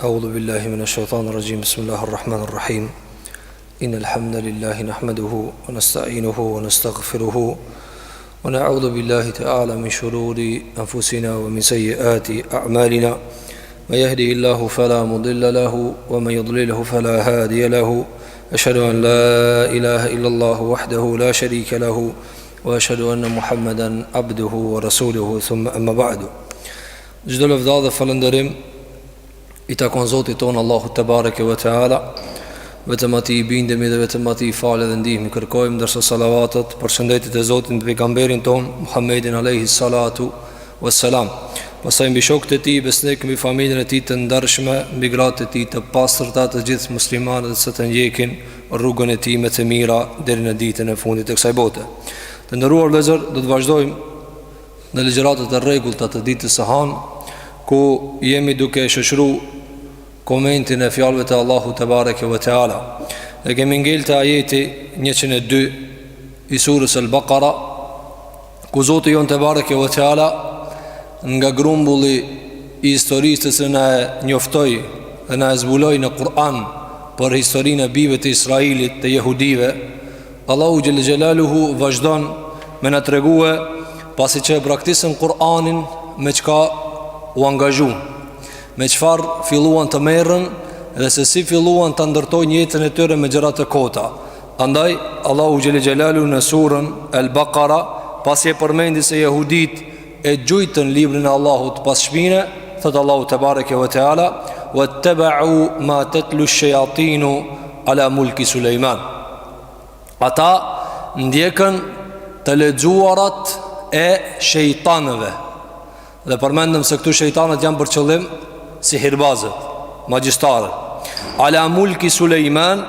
A'udhu billahi minash shaitanir rajim. Bismillahir rahmanir rahim. Innal hamdalillah nahmaduhu wa nasta'inuhu wa nastaghfiruhu wa na'udhu billahi ta'ala min shururi anfusina wa min sayyiati a'malina. Man yahdihillahu fala mudilla lahu wa man yudlilhu fala hadiya lahu. Ashhadu an la ilaha illa Allah wahdahu la sharika lahu wa ashhadu anna Muhammadan abduhu wa rasuluhu thumma amma ba'du. Çdo lavdë dhe falënderim i takon Zotit tonë Allahut tebareke ve teala. Vetëm atij i bindemi dhe vetëm atij falje dhe ndihmë kërkojmë, ndërsa salavatet, përshëndetjet e Zotit mbi pejgamberin tonë Muhammedin alayhi salatu wassalam. Pastaj mbi shokët e tij besnik, mbi familjen e tij të ndershme, mbi gratë e tij të pastërta, të gjithë muslimanët që të ndjekin rrugën e tij me të mira deri në ditën e fundit të kësaj bote. Të nderuar vëllezër, do të vazhdojmë në ligjëratat e rregullta të ditës së hanë, ku jemi duke shoqëru komentin e fjalëve të Allahut tebareke ve teala. Dhe kemi ngel te ajeti 102 i surës El-Bakara, ku Zoti jonë tebareke ve teala nga grumbulli i historisë që na e njoftoi dhe na e zbuloi në Kur'an për historinë e bijve të Israilit, të jehudive, Allahu xhel xhelaluhu vazhdon me na tregue pasi që e braktisën Kur'anin me çka u angazhu, me çfarë filluan të merren dhe se si filluan ta ndërtojnë jetën e tyre me gjëra të kota. Andaj Allahu xhel xhelaluhu në surën El Bakara pasi e përmendi se jehudit e gjujtën librin e Allahut pas shpine, thot Allahu tebareke ve teala, "Wattaba'u ma tatlu shayatinu ala mulki Sulejman." Ata ndjekën të lexuarat e shejtanëve. Dhe përmendëm se këtu shejtanët janë për qëllim sihirbazët, magjistarët. Ala mulki Sulejman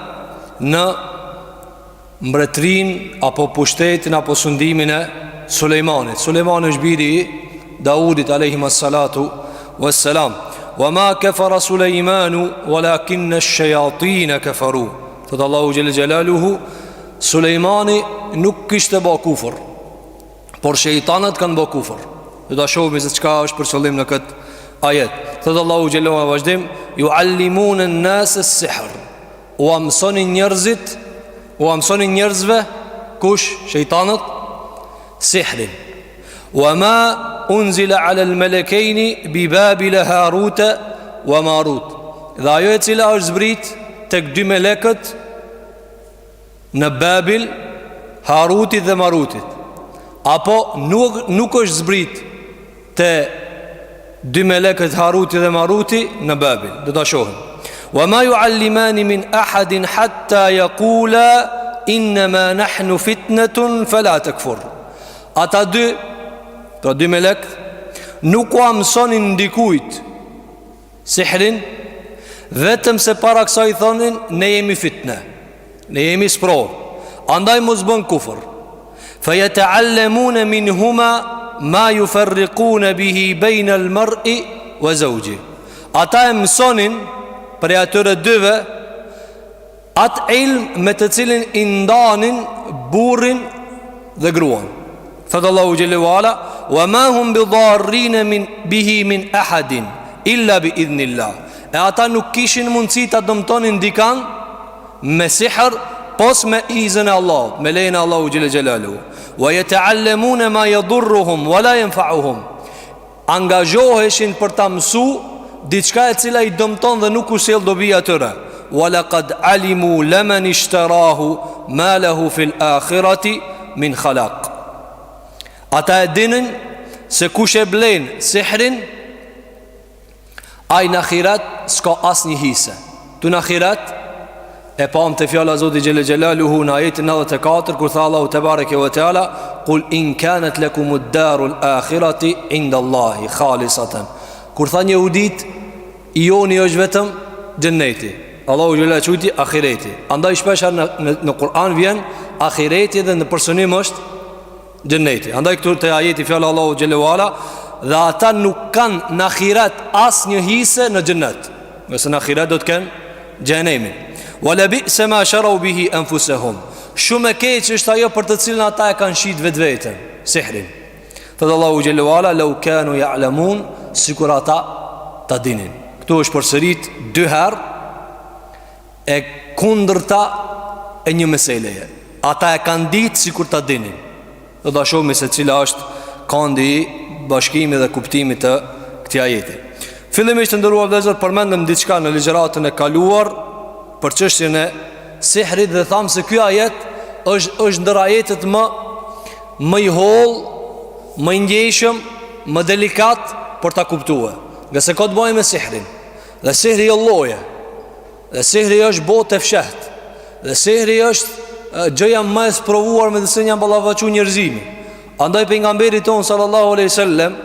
në mbretërinë apo pushtetin apo sundimin e Sulejmanit. Sulejmani është biri i Daudit alayhi salatu wassalam. Wa ma kafara Sulejmanu walakin ash-shayatin kafaru. Thot Allahu xhel xhelaluhu Sulejmani nuk kishte ba kufër Por shejtanët kanë ba kufër Do ta shohim se çka është për qëllim në këtë ajet Thot Allahu xhelaluhu në vazhdim Juallimune en-nase es-sihr Ua mësonin njerëzit Ua mësonin njerëzve Kush shejtanët Sihrin Wa ma unzila ala al-malakaini bi Babila Harut wa Marut. Dhe ajo e cila është zbrit tek dy melekët në Babil, Harutit dhe Marutit. Apo nuk nuk është zbrit te dy melekët Haruti dhe Maruti në Babil. Do ta shohim. Wa ma yu'allimani min ahadin hatta yaqula innama nahnu fitnatun fala takfur. Ata dy, pra dy melekët, nuk ua mësonin dikujt sihrin, vetëm se para kësaj thonin ne jemi fitne, ne jemi sprovë. Andaj mos bën kufër. Fa yata'allamuna minhuma ma yufarriquna bihi bayna al-mar'i wa zawji. Ata e mësonin prej atyre dyve Atë ilm me të cilin i ndanin burrin dhe gruan. Thot Allahu xhele ve ala, "Wa ma hum bidarrin min bihi min ahadin illa bi idhnillah." E ata nuk kishin mundësi ta dëmtonin dikan me sihr pos me izën e Allahut, me lejen e Allahut xhele xhelaluhu. Wa yata'allamuna ma yadurruhum wa la yanfa'uhum. Angazhoheshin për ta mësu diçka e cila i dëmton dhe nuk u sjell dobi atyre. Wa laqad alimu laman ishtarahu ma lahu fil akhirati min khalaq. Ata e dinin se kush e blen sihrin Ai në ahiret s'ka asnjë hise. Tu në ahiret e pamë te fjala e Zotit xhele xhelaluhu në ajetin 94 kur tha Allahu tebareke ve teala kul in kanet lekumud darul akhirati inda Allahi khalisatan. Kur thanë jehudit i joni është vetëm xhenneti. Allahu xhele e quajti ahireti. Andaj shpeshherë në, në, në Kur'an vjen ahireti dhe në përsynim është Xhenneti. Andaj këtu te ajeti fjala Allahu xhele ve ala dhe ata nuk kanë në ahiret asnjë hise në xhennet. Nëse në ahiret do të kenë xhehenemin. Wa la bi'sa ma sharu bihi anfusahum. Shumë e keq është ajo për të cilën ata e kanë shit vetveten, sihrin. Thotë Allahu xhele ve ala law kanu ya'lamun, sikur ata ta dinin. Këtu është përsërit dy herë e kundërta e një meseleje. Ata e kanë ditë sikur ta dinin. Do ta shohim se cila është kandi i bashkimit dhe kuptimit të këtij ajeti. Fillimisht të nderuar vëllezër përmendëm diçka në ligjëratën e kaluar për çështjen e sihrit dhe thamë se ky ajet është është ndër ajetet më më i hollë, më i ndjeshëm, më delikat për ta kuptuar. Ngase ka të bëjë me sihrin. Dhe sihri o lloje. Dhe sihri është botë e fshehtë. Dhe sihri është gjëja më e sprovuar me të cilën janë ballafaqu njerëzimi. Andaj pejgamberi tonë sallallahu alaihi wasallam,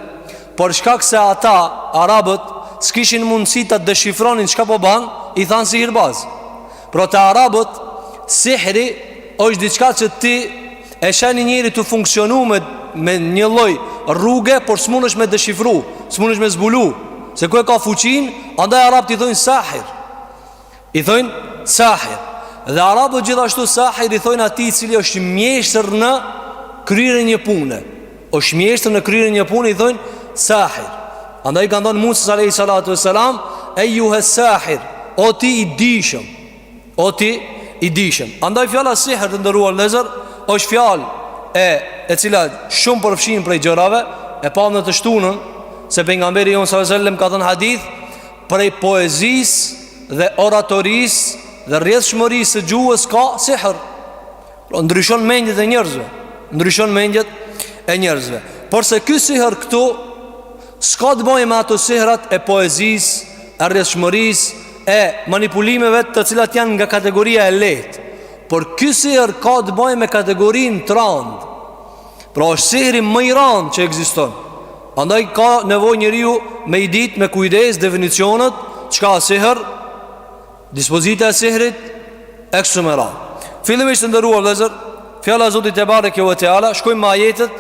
për shkak se ata arabët s'kishin mundësi ta deshifronin çka po ban, i thanë sihirbaz. Pra te arabët sihri është diçka që ti e sheh një njeri tu funksionu me, me një lloj rruge, por s'munësh me deshifru, s'munësh me zbulu, se ku e ka fuqinë, andaj arabët i thojnë sahir. I thojnë sahir. Dhe arabët gjithashtu sahir i thojnë atij i cili është mjeshtër në kryerjen e një pune. Është mjeshtër në kryerjen e një pune i thojnë sahir. Andaj i kanë thënë Musës alayhi salatu vesselam, "Ejuhe sahir, o ti i dijshëm." O ti i dijshëm. Andaj fjala sihr të nderuar vëllezër është fjalë e e cila shumë përfshin prej gjërave, e pamë në të shtunën se pejgamberi jonë sallallahu alajhi wasallam ka thënë hadith prej poezisë dhe oratorisë dhe rrjedhshmërisë së gjuhës ka sihr. Pra ndryshon mendjet e njerëzve, ndryshon mendjet e njerëzve. Porse ky sihr këtu s'ka të bëjë me ato sihrat e poezisë, e rrjedhshmërisë, e manipulimeve të cilat janë nga kategoria e lehtë. Por ky sihr ka të bëjë me kategorinë të randë. Pra është sihri më i randë që ekziston. Andaj ka nevojë njeriu me i ditë me kujdes definicionet çka sihr, Dispozita e sihrit e kështu me radhë. Fillimisht të nderuar vëllezër, fjala e Zotit tebareke ve teala, shkojmë me ajetet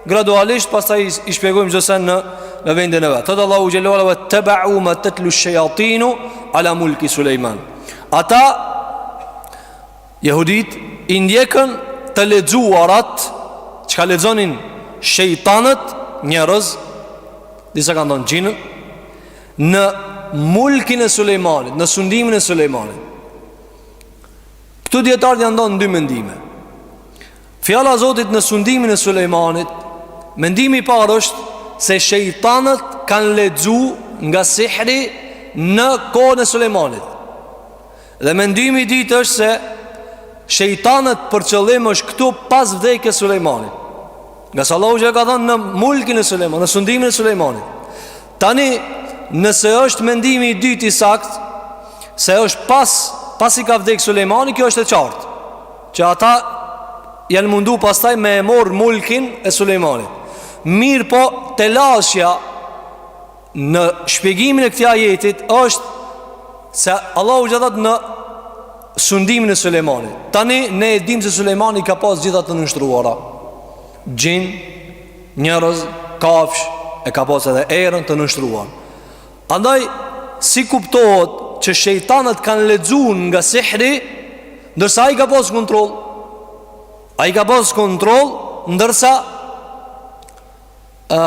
gradualisht, pastaj i shpjegojmë çdo sen në në vendin e vet. Thotë Allahu xhelle ve ala wettebe'u ma tetlu shejatinu ala mulki Sulejman. Ata jehudit i ndjekën të lexuarat çka lexonin shejtanët, njerëz, disa kanë thënë xhinët, Në mulkin e Sulejmanit, në sundimin e Sulejmanit. Këtu dijetarët janë nda në dy mendime. Fjala e Zotit në sundimin e Sulejmanit, mendimi i parë është se shejtanët kanë lexu nga sihri në kohën e Sulejmanit. Dhe mendimi i dytë është se shejtanët për qëllim është këtu pas vdekjes Sulejmanit. Ngase Allahu që e ka thënë në mulkin e Sulejmanit, në sundimin e Sulejmanit. Tani, nëse është mendimi i dytë i saktë, se është pas, pasi ka vdek Sulejmani, kjo është e qartë. Që ata janë mundu pastaj me e morr mulkin e Sulejmanit. Mirëpo, telashja në shpjegimin e këtij ajetit është se Allahu që thotë në sundimin e Sulejmanit. Tani ne e dimë se Sulejmani ka pas gjitha të nënshtruara. Xhin, njerëz, kafshë, e ka pas edhe erën të nënshtruar. Andaj si kuptohet që shejtanët kanë lexu nga sihri, ndërsa ai ka pas kontroll. Ai ka pas kontroll, ndërsa ë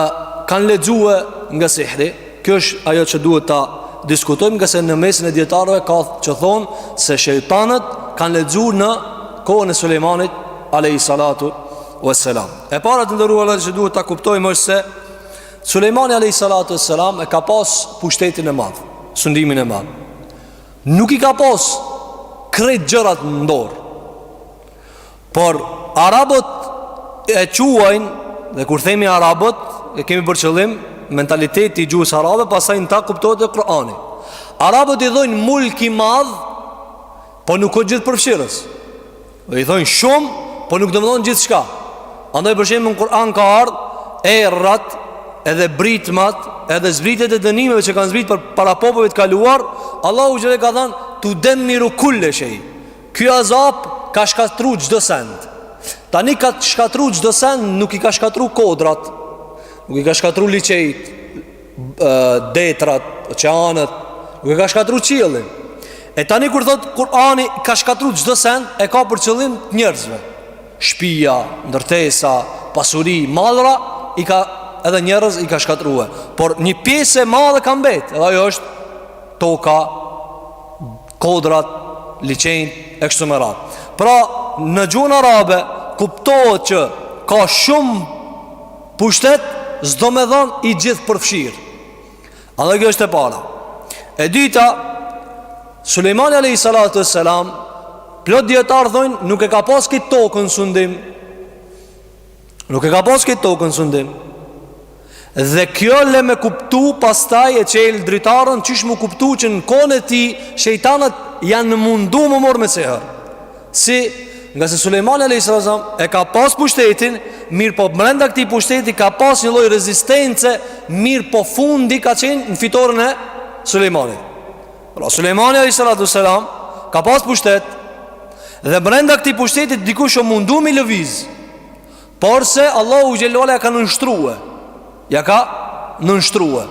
kanë lexue nga sihri. Kjo është ajo që duhet ta diskutojmë, ngase në mesin e dijetarëve ka që thonë se shejtanët kanë lexu në kohën e Sulejmanit alayhi salatu wassalam. E para të nderuar që duhet ta kuptojmë është se Sulejmani alayhi salatu wassalam e ka pas pushtetin e madh, sundimin e madh. Nuk i ka pas krejt gjërat në dorë. Por arabët e quajnë dhe kur themi arabët, e kemi për qëllim mentaliteti i gjuhës arabe, pastaj në ta kuptohet edhe Kur'ani. Arabët i thojnë mulk i madh, po nuk o gjithëpërfshirës. Dhe i thojnë shumë, po nuk domethonë gjithçka. Andaj për shembull në Kur'an ka ardhë errat edhe britmat, edhe zbritjet e dënimeve që kanë zbrit për para popujve të kaluar, Allahu xhele ka thanë tudemmiru kulle shej. Ky azap ka shkatru çdo send. Tani ka shkatru çdo send, nuk i ka shkatru kodrat, nuk i ka shkatru liqejt, detrat, oqeanet, nuk i ka shkatru qiellin. E tani kur thot Kur'ani ka shkatru çdo send, e ka për qëllim të njerëzve. Shpia, ndërtesa, pasuri, mallra i ka edhe njerëz i ka shkatrue. Por një pjesë e madhe ka mbet, edhe ajo është. Toka, kodrat, liqenjtë e kështu me radhë. Pra, në gjuhën arabe kuptohet që ka shumë pushtet, s'do me thonë i gjithëpërfshirë. Andaj kjo është e para. E dyta, Sulejmani alayhi salatu wassalam, plot dijetarë thonë nuk e ka pas krejt tokën n'sundim. Nuk e ka pas krejt tokën n'sundim. Dhe kjo le me kuptu pastaj e çel dritaren qysh m'u kuptu që në kohën e tij shejtanët janë mundu m'u marrë me sehër. Si ngase Sulejmani alayhis salam e ka pas pushtetin, mirëpo brenda këtij pushteti ka pas një lloj rezistence, mirëpo fundi ka qenë në fitoren e Sulejmanit. Pra Sulejmani alayhis salam ka pas pushtet dhe brenda këtij pushteti dikush u mundu m'i lëviz. Porse Allahu xhelle ve ala ja ka nënshtrue. Ja ka nënshtrue.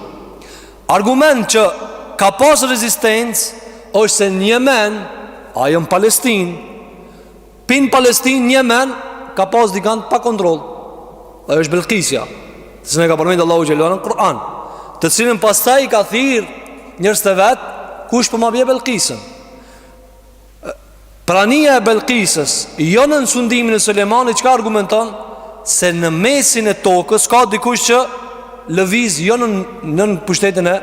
Argument që ka pas rezistencë është se në Jemen, ajo në Palestinë, pi n'Palestinë në Jemen ka pas dikan pa kontroll. Ajo është Belkisja, të cilën e ka përmend Allahu xhelle ve ala në Kur'an, të cilën pastaj i ka thirr njerëzit e vet, kush po ma bje Belkisën. Prania e Belkisës jo nën sundimin e Sulejmanit çka argumenton se në mesin e tokës ka dikush që lëviz jo nën nën pushtetin e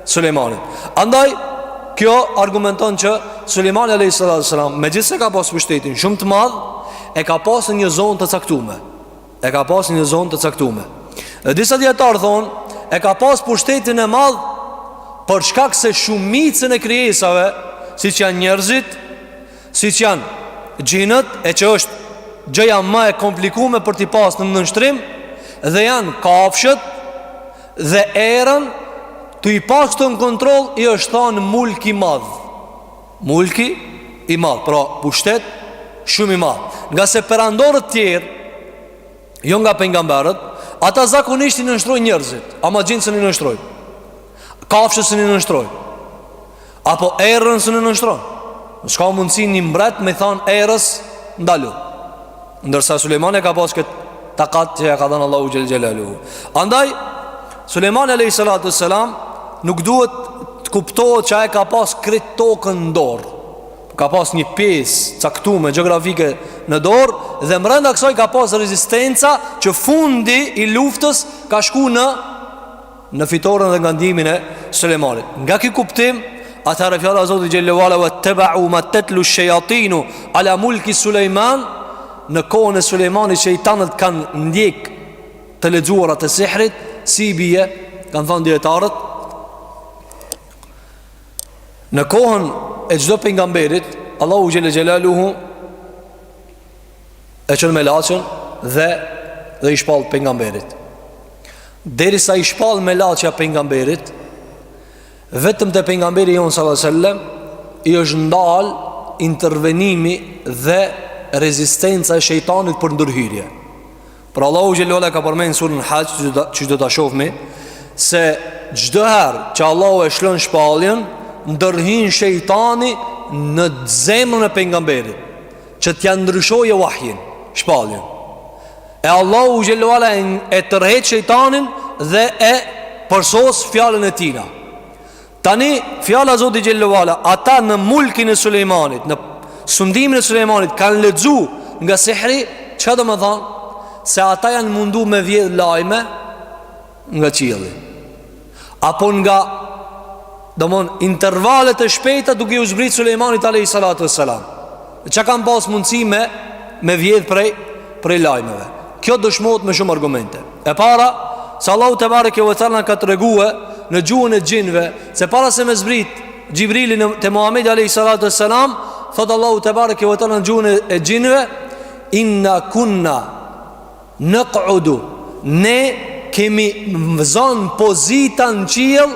Sulejmanit. Andaj kjo argumenton që Sulejmani alayhis salam megjithëse ka pas pushtetin shumë të madh, e ka pas në një zonë të caktuar. E ka pas në një zonë të caktume. Dhe disa dijetarë thonë, e ka pas pushtetin e madh për shkak se shumicën e krijesave, siç janë njerëzit, siç janë xhinët, e që është gjëja më e komplikume për t'i pas në nënshtrim, dhe janë kafshët dhe erën, tu i pas këto në kontroll, i është thanë mulk i madh. Mulki i madh, pra pushtet shumë i madh. Ngase perandorët tjerë, jo nga pejgamberët, ata zakonisht i nënshtrojnë njerëzit, ama xhinët s'un i nënshtrojnë. Kafshët s'un i nënshtrojnë. Apo erën s'un e nënshtron. S'ka mundësi një mbret me thanë erës ndalu. Ndërsa Sulejmani ka pas këtë takat që ja ka dhënë Allahu xhel xhelaluhu. Andaj Sulejmani alayhi salatu selam nuk duhet të kuptohet që ai ka pas krejt tokën në dorë. Ka pas një pjesë caktume gjeografike në dorë dhe mbrenda kësaj ka pas rezistenca që fundi i luftës ka shku në në fitoren dhe ngadhnjimin e Sulejmanit. Nga ky kuptim, atëherë fjala e Zotit xhelle ve ala ve tebau ma tetlu shejatinu ala mulki Sulejman, në kohën e Sulejmanit shejtanët kanë ndjek të lexuarat e sihrit, si i bie, kanë thënë dijetarët, në kohën e çdo pejgamberit, Allahu xhelle xhelaluhu e çon melaqen dhe dhe i shpall pejgamberit. Derisa i shpall melaqja pejgamberit, vetëm te pejgamberi jonë sallallahu alajhi wasallam i është ndal intervenimi dhe rezistenca e shejtanit për ndërhyrje. Pra Allahu xhelle ve ala ka përmend në surën Haxh, që do ta shohmi se çdo herë që Allahu e shlon shpalljen, ndërhyn shejtani në zemrën e pejgamberit. që t'ja ndryshojë wahjin, shpalljen. E Allahu xhelle ve ala e tërheq shejtanin dhe e përsos fjalën e tina. Tani fjala e Zotit xhelle ve ala, ata në mulkin e Sulejmanit, në sundimin e Sulejmanit kanë lexu nga sihri, çka do me thanë? Se ata janë mundu me vjedh lajme nga qielli. Apo nga domthon intervalet e shpejta duke iu zbrit Sulejmanit alayhi salatu wassalam. Çka kanë pas mundësi me me vjedh prej prej lajmeve. Kjo dëshmohet me shumë argumente. E para, se Allahu tebareke ve teala ka tregue në gjuhën e xhinëve se para se me zbrit Xhibrili në te Muhamedi alayhi salatu wassalam, thot Allahu tebareke ve teala në gjuhën e xhinëve inna kunna Nek'udu Ne kemi zanë pozita në qiell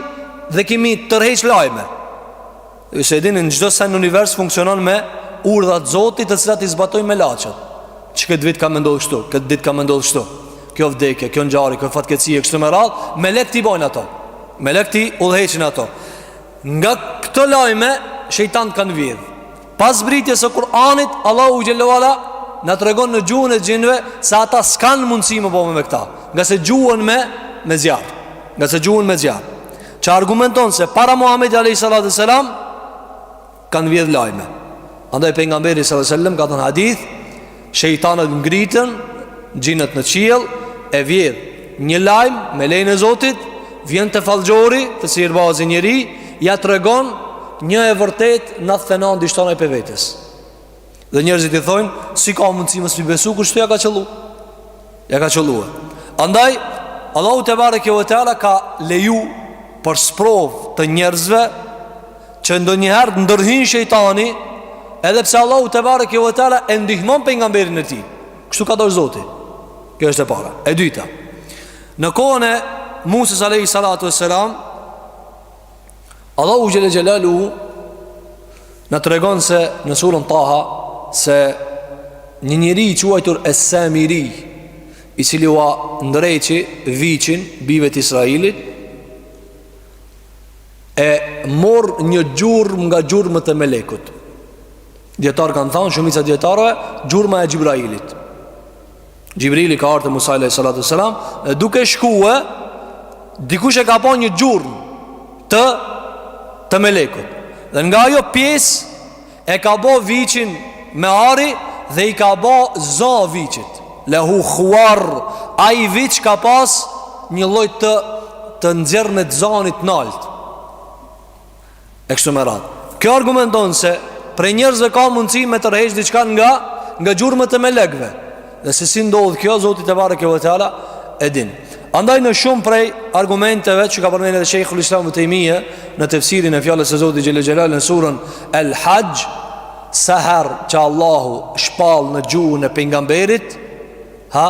Dhe kemi tërheq lajme Ju se e dini në çdo sen në univers funksionon me Urdhrat e Zotit të cilat i zbatojnë melaqet Që këtë vit ka me ndodhë kështu Këtë dit ka me ndodhë kështu Kjo vdekje, kjo ngjarje, kjo fatkeqësi e kështu me radhë Melekët i bojnë ato Melekët i udhëheqin ato Nga këto lajme shejtanët kanë vjedh. Pas zbritjes së Kur'anit, Allahu xhelle ve ala na tregon në gjuhën e xhinëve se ata s'kanë mundësi me bo me këta, ngase gjuhen me me zjarr, ngase gjuhen me zjarr. Që argumenton se para Muhammedit alejhi salatu selam Kanë vjedh lajme Andaj pejgamberi sallallahu alejhi selam ka thënë hadith Shejtanët ngritën Xhinët në qiell E vjedh një lajm me lejen e Zotit Vjen te fallxhori Te sihirbazi njeri Ja tregon një e vërtet 99 i shton ai pe vetes Dhe njerëzit i thojnë Si ka mundësi mos mi besu Kur qëtu ja ka qëllu Ja ka qëllu Andaj Allahu tebareke ve teala ka leju Për sprovë të njerëzve Që ndonjëherë ndërhyn shejtani Edhe pse Allahu tebareke ve teala E ndihmon pejgamberin e tij Kështu ka dasht Zoti Kjo është e para E dyta Në kohën e Musës alejhi salatu ve selam Allahu xhele xhelaluhu Na tregon se në surën Taha Se një njeri i quajtur Es-Samiri I cili ua ndreqi viçin bijve të Israilit E mor një gjurmë nga gjurmët e melekut Dijetarët kanë thanë, shumica e dijetarëve Gjurma e Xhibrailit Xhibrili ka ardhë te Musa alejhi salatu selam Dhe duke shkue Dikush e ka pa një gjurmë Të Të melekut Dhe nga ajo pjesë E ka bo viçin me ari Dhe i ka bo za viçit Lehu khuar Ai viç ka pas Një lloj të Të nxjerrme të zanit nalt E kështu me radhë. Kjo argumenton se prej njerëzve ka mundësi me tërheq diçka nga nga gjurmët e melekëve. Dhe se si ndodh kjo, Zoti tebareke ve teala e din. Andaj në shumë prej argumenteve që ka përmendur edhe Sheikhul Islam Ibn Taymija në tefsirin e fjalës së Zotit xhele xhelal në surën El Hajj, sa herë që Allahu shpall në gjuhën e pejgamberit, Ha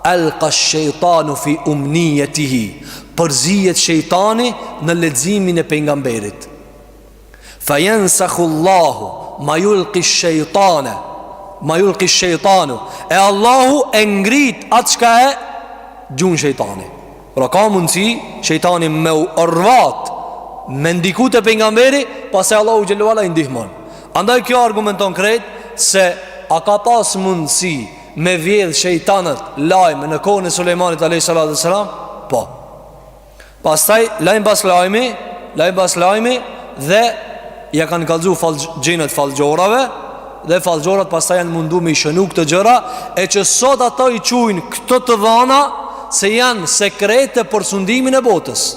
Alqa shejtanu fi umnijetihi Përzihet shejtani në leximin e pejgamberit Fa jensakhu Allahu Ma julki shejtane Ma julki shejtanu E Allahu e ngrit atë çka e gjun shejtani Pra ka mundësi shejtani me u orvat Me ndiku te pejgamberi Pastaj Allahu xhele ve ala i ndihmon Andaj kjo argumenton krejt Se a ka pas mundësi Me vjedh shejtanët lajme në kohën e Sulejmanit alayhis salatu selam? Po. Pastaj lajm pas lajmi, lajm pas lajmi dhe ja kanë kallxu fall xhinët fallxhorave dhe fallxhorat pastaj janë mundu me i shënu këto gjëra e që sot ato i quajnë këto të dhana se janë sekrete për sundimin e botës.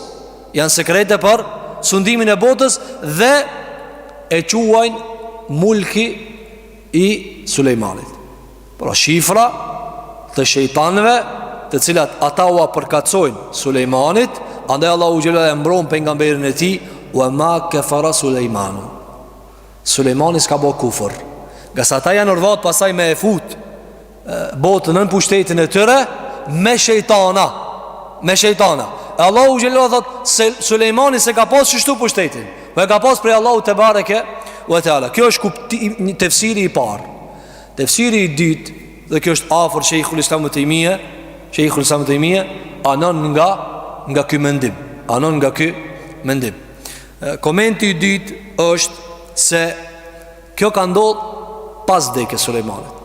Janë sekrete për sundimin e botës dhe e quajnë mulki i Sulejmanit. Pra shifra të shejtanëve të cilat ata ua përkacojnë Sulejmanit, andaj Allahu xhele e mbron pejgamberin e tij, "Wa ma kafara Sulejmanu." Sulejmani s'ka bo kufër. Ngase ata janë orvat pastaj me e fut botën nën pushtetin e tyre me shejtana, me shejtana. E Allahu xhele thot se Sulejmani s'e ka pas qështu pushtetin, po e ka pas prej Allahu tebareke ve teala. Kjo është kuptimi tefsiri i parë. Tefsiri i dytë, dhe kjo është afër Sheikhul Islam Ibn Taymija, Sheikhul Islam Ibn Taymija anon nga nga ky mendim, anon nga ky mendim. Komenti i dytë është se kjo ka ndodh pas vdekjes Sulejmanit.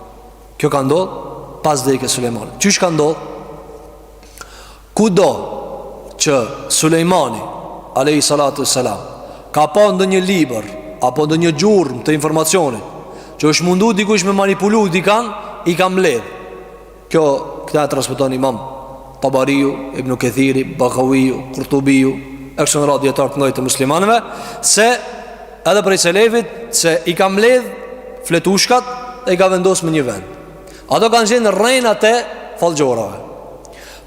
Kjo ka ndodh pas vdekjes Sulejmanit. Qysh ka ndodh? Kudo që Sulejmani alayhi salatu selam ka pa ndonjë libër apo ndonjë gjurmë të informacionit që është mundu dikush me manipulu dikan, i ka mbledh. Kjo këtë e transmeton Imam Tabariu, Ibn Kathiri, Baghawiu, Qurtubiu, e kështu me radhë dijetarë të mëdhenj të muslimanëve se edhe prej selefit se i ka mbledh fletushkat dhe i ka vendos në një vend. Ato kanë qenë rrenat e fallxhorave.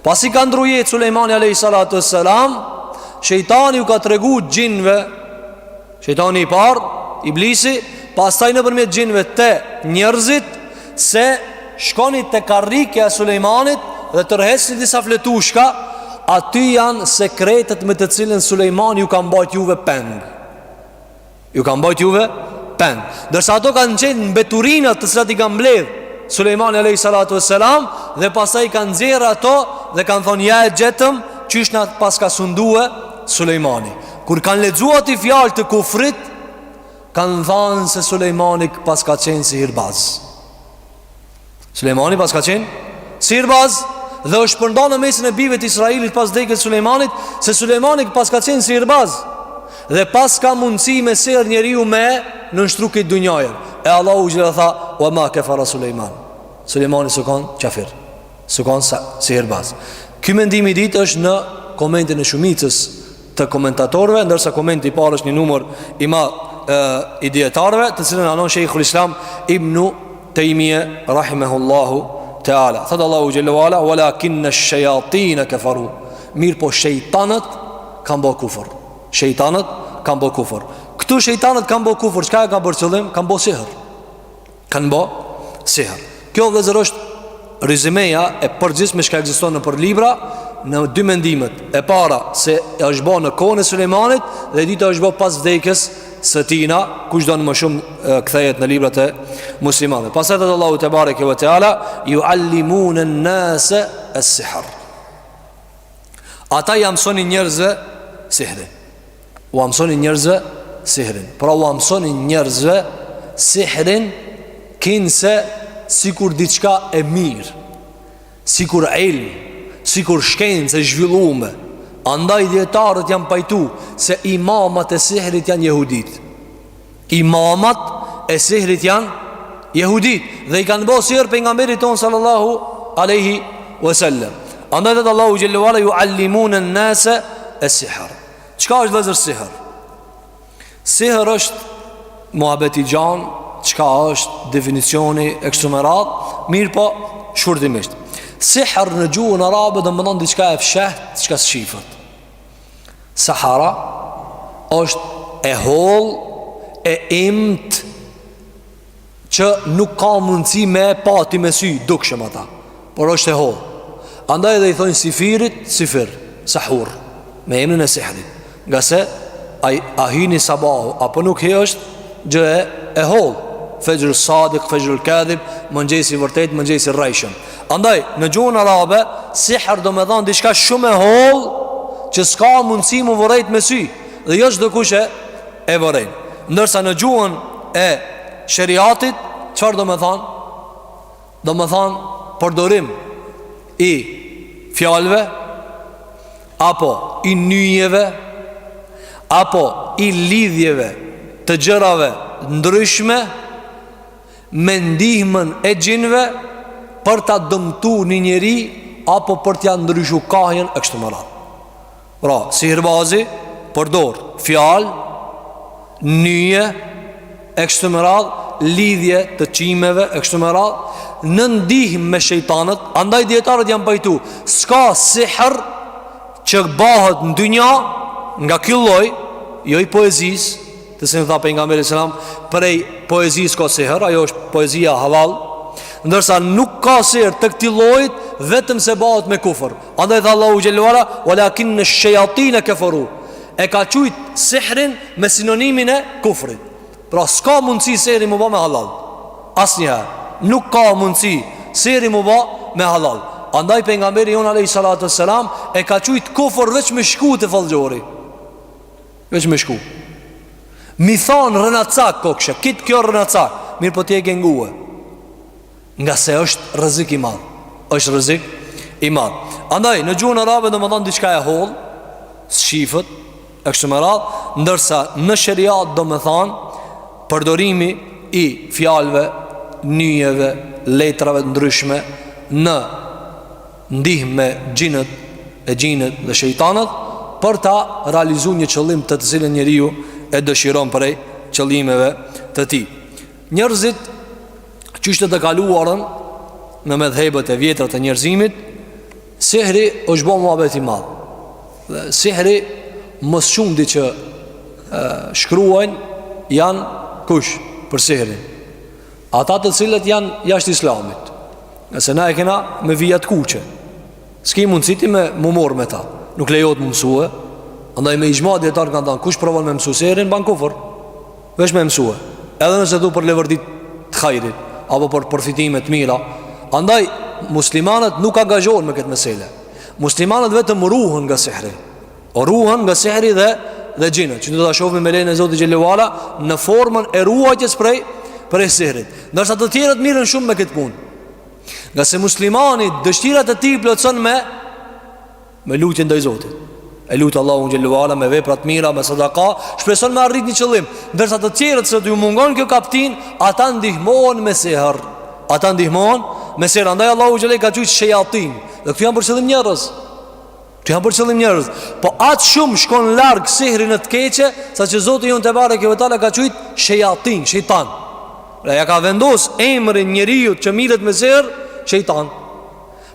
Pasi ka ndrru jetë Sulejmani alayhi salatu wassalam, shejtani u ka tregu xhinve, shejtani i parë, iblisi, pastaj nëpërmjet xhinve te njerëzit se shkoni te karrikja e Sulejmanit dhe tërheqni disa fletushka, aty janë sekretet me të cilën Sulejmani ju ka mbajt juve peng. Ju ka mbajt juve peng. Ndërsa ato kanë qenë mbeturinat të cilat i ka mbledh Sulejmani alayhi salatu wassalam dhe pastaj i kanë nxjerrë ato dhe kanë thonë ja e gjetëm qysh na paska sundue Sulejmani. Kur kanë lexuar aty fjalë të kufrit, kanë thanë se Sulejmani paska qenë sihirbaz. Sulejmani paska qenë sihirbaz. dhe është shpërnda në mesin e bijve të Israilit pas vdekjes së Sulejmanit, se Sulejmani paska qenë sihirbaz dhe paska mundësi me sehr njeriu me nënshtru këtë dunjajën. E Allahu xhele tha, "Wa ma kefara Sulejman." Sulejmani s'u kon qafir. S'u kon sihirbaz. Ky mendim i dytë është në komentin e shumicës të komentatorëve, ndërsa komenti i parë është një numër i madh i dijetarëve, të cilën anon Sheikhul Islam Ibn Taymije rahimehullahu teala. Thot Allahu xhele ve ala walakinna ash-shayatin kafaru. Mirëpo shejtanët kanë bë kufër. Shejtanët kanë bë kufër. Këtu shejtanët kanë bë kufër, çka e kanë bërë qëllim? Kanë bë sihr. Kanë bo sihr. Kjo vëllezër është rezymeja e përgjithshme çka ekziston nëpër libra në dy mendimet. E para se është bo në kohën e Sulejmanit dhe e dyta është bo pas vdekjes së tina, kush don më shumë kthehet në librat e muslimanëve. Pastaj thotë Allahu tebareke ve teala yuallimuna an-nasa as-sihr. Ata ja mësonin njerëzve sihrin. Ua mësonin njerëzve sihrin. Pra ua mësonin njerëzve sihrin kinse sikur diçka e mirë, sikur ilm, sikur shkencë e zhvillume. Andaj dijetarët janë pajtu se imamat e sihrit janë jehudit. Imamat e sihrit janë jehudit dhe i kanë bo sihr pejgamberit tonë sallallahu aleyhi vesellem. Andaj thotë Allahu xhele ve ala juallimune nase es-sihr. Çka është vëllezër sihr? Sihr është muhabet i gjanë, çka është definicioni e kështu me radhë, mirëpo shkurtimisht. Sihr në gjuhën arabe domethonë diçka e fshehtë, diçka s'shifet. Sahara është e hollë, e imtë, që nuk ka mundësi me e pa ti me sy dukshëm ata, por është e hollë. Andaj edhe i thonë sifirit, sifir, sahur, me emrin e sihrit. Ngase ai a hyni sabahu apo nuk hi është gjë e, e hollë. Fexhru sadik, fexhru kadhib, mëngjesi i vërtetë, mëngjesi i rrejshëm. Andaj në gjuhën arabe sihr domethonë diçka shumë e hollë që s'ka mundësi m'u vërejt me sy dhe jo çdokush e e vëren. Ndërsa në gjuhën e sheriatit, çfarë domethanë? Domethanë përdorim i fjalëve apo i nyjeve apo i lidhjeve të gjërave ndryshme me ndihmën e xhinëve për ta dëmtu një njeri apo për t'ia ndryshu kahjen e kështu me radhë. Pra, sihirbazi përdor fjalë, nyje e kështu me radhë, lidhje të qimeve e kështu me radhë, në ndihmë me shejtanët, andaj dijetarët janë pajtu, s'ka sihr që bahet në dynja nga ky lloj, jo i poezisë, të cilën tha pejgamberi selam, prej poezisë ka sihr, ajo është poezia hallall, ndërsa nuk ka sihr të këtij llojit vetëm se bahet me kufër. Andaj tha Allahu xhele ve ala, "Walakin ash-shayatin kafaru." E ka qujt sihrin me sinonimin e kufrit. Pra s'ka mundësi sihri m'u ba me hallall. Asnjëherë nuk ka mundësi sihri m'u ba me hallall. Andaj pejgamberi jonë alayhi salatu selam e ka qujt kufër veç me shku te fallxhori. Veç me shku. M'i thanë rrenacak kokshe, kit kjo rrenacak, mirëpo ti e ke ngue. Ngase është rrezik i madh. Është rrezik i madh. Andaj në gjuhën arabe domethonë diçka e hollë, s'shifet e kështu me radhë, ndërsa në sheriat domethonë përdorimi i fjalëve, nyjeve, letrave të ndryshme në ndihmë me xhinët e xhinët dhe shejtanët për ta realizuar një qëllim të të cilën njeriu e dëshiron prej qëllimeve të tij. Njerëzit Qysh në të kaluarën në medhhebet e vjetra të njerëzimit, sihri është bo muhabet i madh. Dhe sihri më së shumti që e, shkruajnë janë kush për sihrin. Ata të cilët janë jashtë islamit. Ngase na e kena me vija të kuqe. S'ki mundësi ti me m'u marrë me ta. Nuk lejohet me mësue. Andaj me ixhma dijetarët kanë thanë, kush provon me mësu sihrin, ban kufër. Veç me mësue Edhe nëse du për leverdi të hajrit Apo për përfitime të mira Andaj, muslimanët nuk angazhohen me këtë mesele Muslimanët vetëm ruhen nga sihri Ruhen nga sihri dhe, dhe xhinët Që do ta shohim me lejen e Zotit xhele ve ala Në formën e ruajtjes prej, prej sihrit Ndërsa të tjerët mirren shumë me këtë punë. Ngase muslimani dëshirat e tij i plotëson me me lutjen ndaj Zotit. E lut Allahun xhelle ve ala me vepra të mira, me sadaka, shpreson me arrit një qëllim. Ndërsa të tjerët se ju mungon kjo kaptinë, ata ndihmohen me sehr. Ata ndihmohen me sehr. Andaj Allahu xhelle i ka quajtur shejatin. Dhe këtu janë për qëllim njerëz. Këtu janë për qëllim njerëz. Po aq shumë shkon larg sehri në të keqe, saqë Zoti jonë tebareke ve teala ka quajtur shejatin, shejtan. Dhe ja ka vendos emrin njeriut që mirret me sehr, shejtan.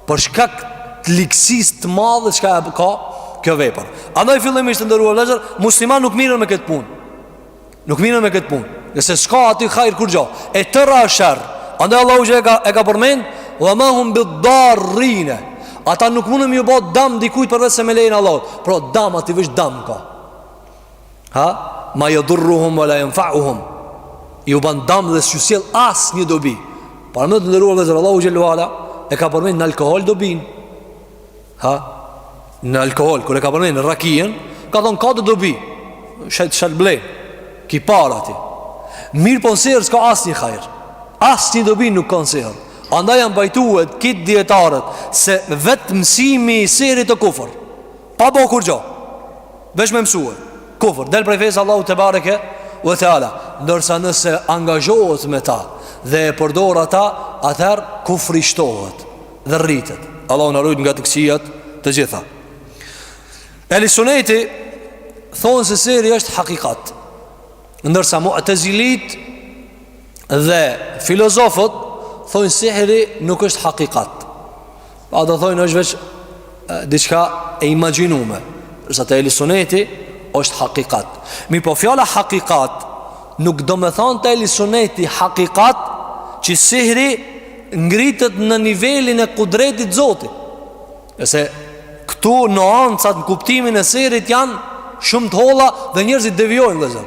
Për shkak të ligësisë të madhe çka e ka kjo vepër. Andaj fillimisht të nderuar vëllezër, musliman nuk mirren me këtë punë. Nuk mirren me këtë punë. Ngase s'ka aty hajr kurgjo. E tëra është sherr. Andaj Allahu që e ka e ka përmend, "Wa ma hum bid-darrine." Ata nuk mundën me ju bë dam dikujt përveç se me lejen e Allahut. Pra dam aty veç dam ka. Ha? Ma yadurruhum wa la yanfa'uhum. Ju ban dam dhe s'ju sjell asnjë dobi. Paramendo të nderuar vëllezër, Allahu xhelle ve ala e ka përmend në alkohol dobin. Ha? Në alkohol kur e ka përmend në rakien, ka thonë ka do dobi. Shet shet ble. Ki para ti. Mirëpo në sehr s'ka asnjë hajr. Asnjë dobi nuk ka në sehr. Andaj janë pajtuar krejt dijetarët se vetë mësimi i sehrit o kufër. Pa bo kurgjo. Veç me mësue Kufër, del prej fesë Allahut tebareke ve teala Ndërsa nëse angazhohet me ta Dhe e përdor ata Atëherë kufri shtohet Dhe rritet Allahu na rujt nga të këqijat të gjitha Ehli suneti Thonë se sehri është hakikat Ndërsa mu'tezilit Dhe filozofët Thonë sehri nuk është hakikat Ata thonë është veç diçka e imagjinume Ndërsa te ehli suneti është hakikat Mirëpo fjala hakikat Nuk do me thonë te ehli suneti hakikat Që sihri ngritet në nivelin e kudretit Zotit Se këtu nuancat në kuptimin e sehrit janë shumë të holla dhe njerëzit devijojnë vëllezër.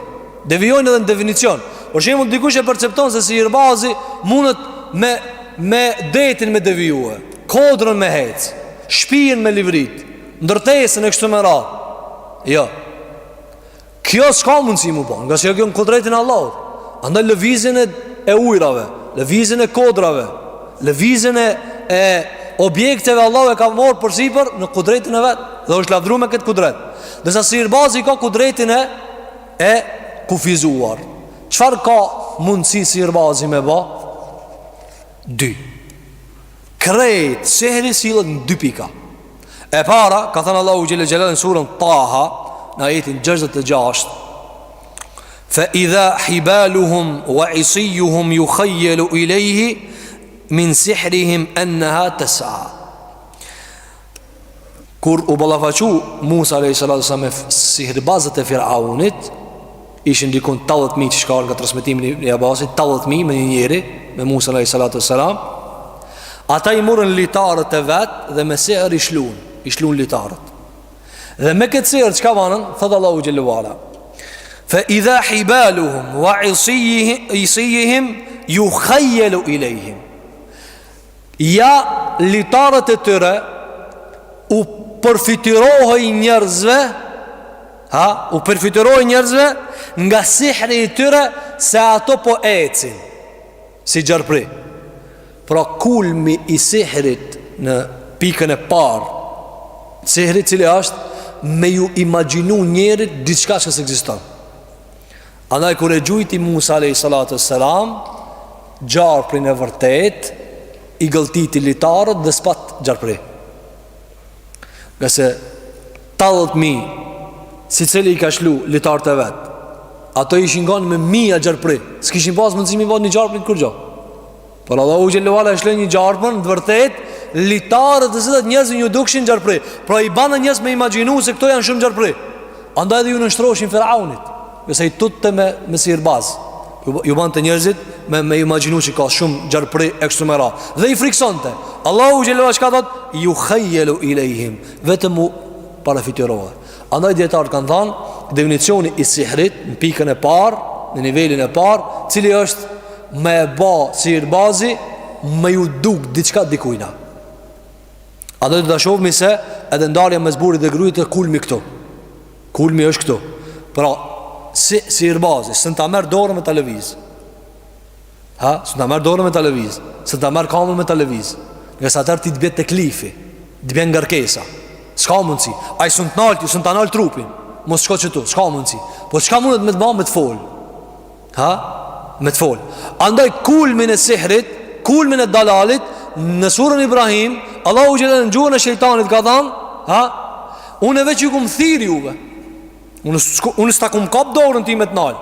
Devijojnë edhe në definicion. Për shembull dikush e percepton se sihirbazi mundet me me detin me devijue, kodrën me hec, shpijën me livrit, ndërtesën e kështu me radhë. Jo. Kjo s'ka mundësi mu bo, ngase jo kjo në kudretin e Allahut. Andaj lëvizjen e, e ujrave, lëvizjen e kodrave, lëvizjen e, e objekteve Allahu e ka marrë përsipër në kudretin e vet dhe është lavdru me këtë kudret. Ndërsa sihirbazi ka kudretin e, e kufizuar. Çfarë ka mundësi sihirbazi me ba? Dy. Krejt sehri sillet në dy pika. E para, ka thënë Allahu xhele xhelaluhu në surën Taha, në ajetin 66, Fe idha hibaluhum wa isijuhum jukhajelu ilejhi min sihrihim enneha tes'a. Kur u ballafaqu Musa a.s. me sihirbazët e Firaunit, ishin dikun 80.000 që shkar nga transmetimi i Abasit, 80.000 me një njeri, me Musa a.s. Ata i morën litarët e vet dhe me sehr i shlun, i shlun litarët. Dhe me këtë sehr çka banën, thot Allahu xhele ve ala. Fe idha hibaluhum wa isijihim jukhajelu ilejhim. Ja litarët e tyre u përfytyrohej njerëzve, ha, u përfytyrohej njerëzve nga sihri i tyre se ato po ecin si gjarpri. Pra kulmi i sihrit në pikën e parë, sihri cili është me ju imagjinu njerit diçka që s'ekziston. Andaj kur e gjujti Musa alayhi salatu selam gjarprin e vërtet i gëlltiti litarët dhe s'pat gjarpri. Ngase 80.000 secili i ka shlu litarët e vet. Ato ishin kanë me mija gjarpri. S'kishin pas mundësi me bë një gjarprit kurgjo. Por Allahu xhele ve ala e shloi një gjarpër në të vërtet litarët të cilët njerëzve ju dukshin gjarpri. Pra i banën njerëz me imagjinu se këto janë shumë gjarpri. Andaj edhe ju nënshtroshin Firaunit, se i tutte me me sihirbaz. Ju, ju bante njerëzit me me imagjinu që ka shumë gjarpri e kështu me radhë. Dhe i friksonte. Allahu xhele ve ala çka thot? Jukhajelu ilejhim. Vetëm u parafytyrohet. Andaj dijetarët kanë thanë, definicioni i sihrit në pikën e parë, në nivelin e parë, cili është me e ba sihirbazi me ju duk diçka dikujna. Andaj do ta shohmi se edhe ndarja mes burrit dhe gruit e kulmi këtu. Kulmi është këtu. Pra, si sihirbazi, s'un ta merr dorën me ta lëviz. Ha, s'un ta merr dorën me ta lëviz, s'un ta merr kamën me ta lëviz. Ngase atëherë ti të bjen teklifi, të bjen ngarkesa. S'ka mundësi. Ai s'un të nal, s'un ta nal trupin. Mos shko qëtu, s'ka mundësi. Po çka mundet me të ba me të fol? Ha? Me të fol. Andaj kulmin e sihrit, kulmin e dalalit në surën Ibrahim, Allahu xhele në gjuhën e shejtanit ka thanë, ha? Unë veç ju kum thirr juve. Unë unë s'ta kum kap dorën ti me të nal.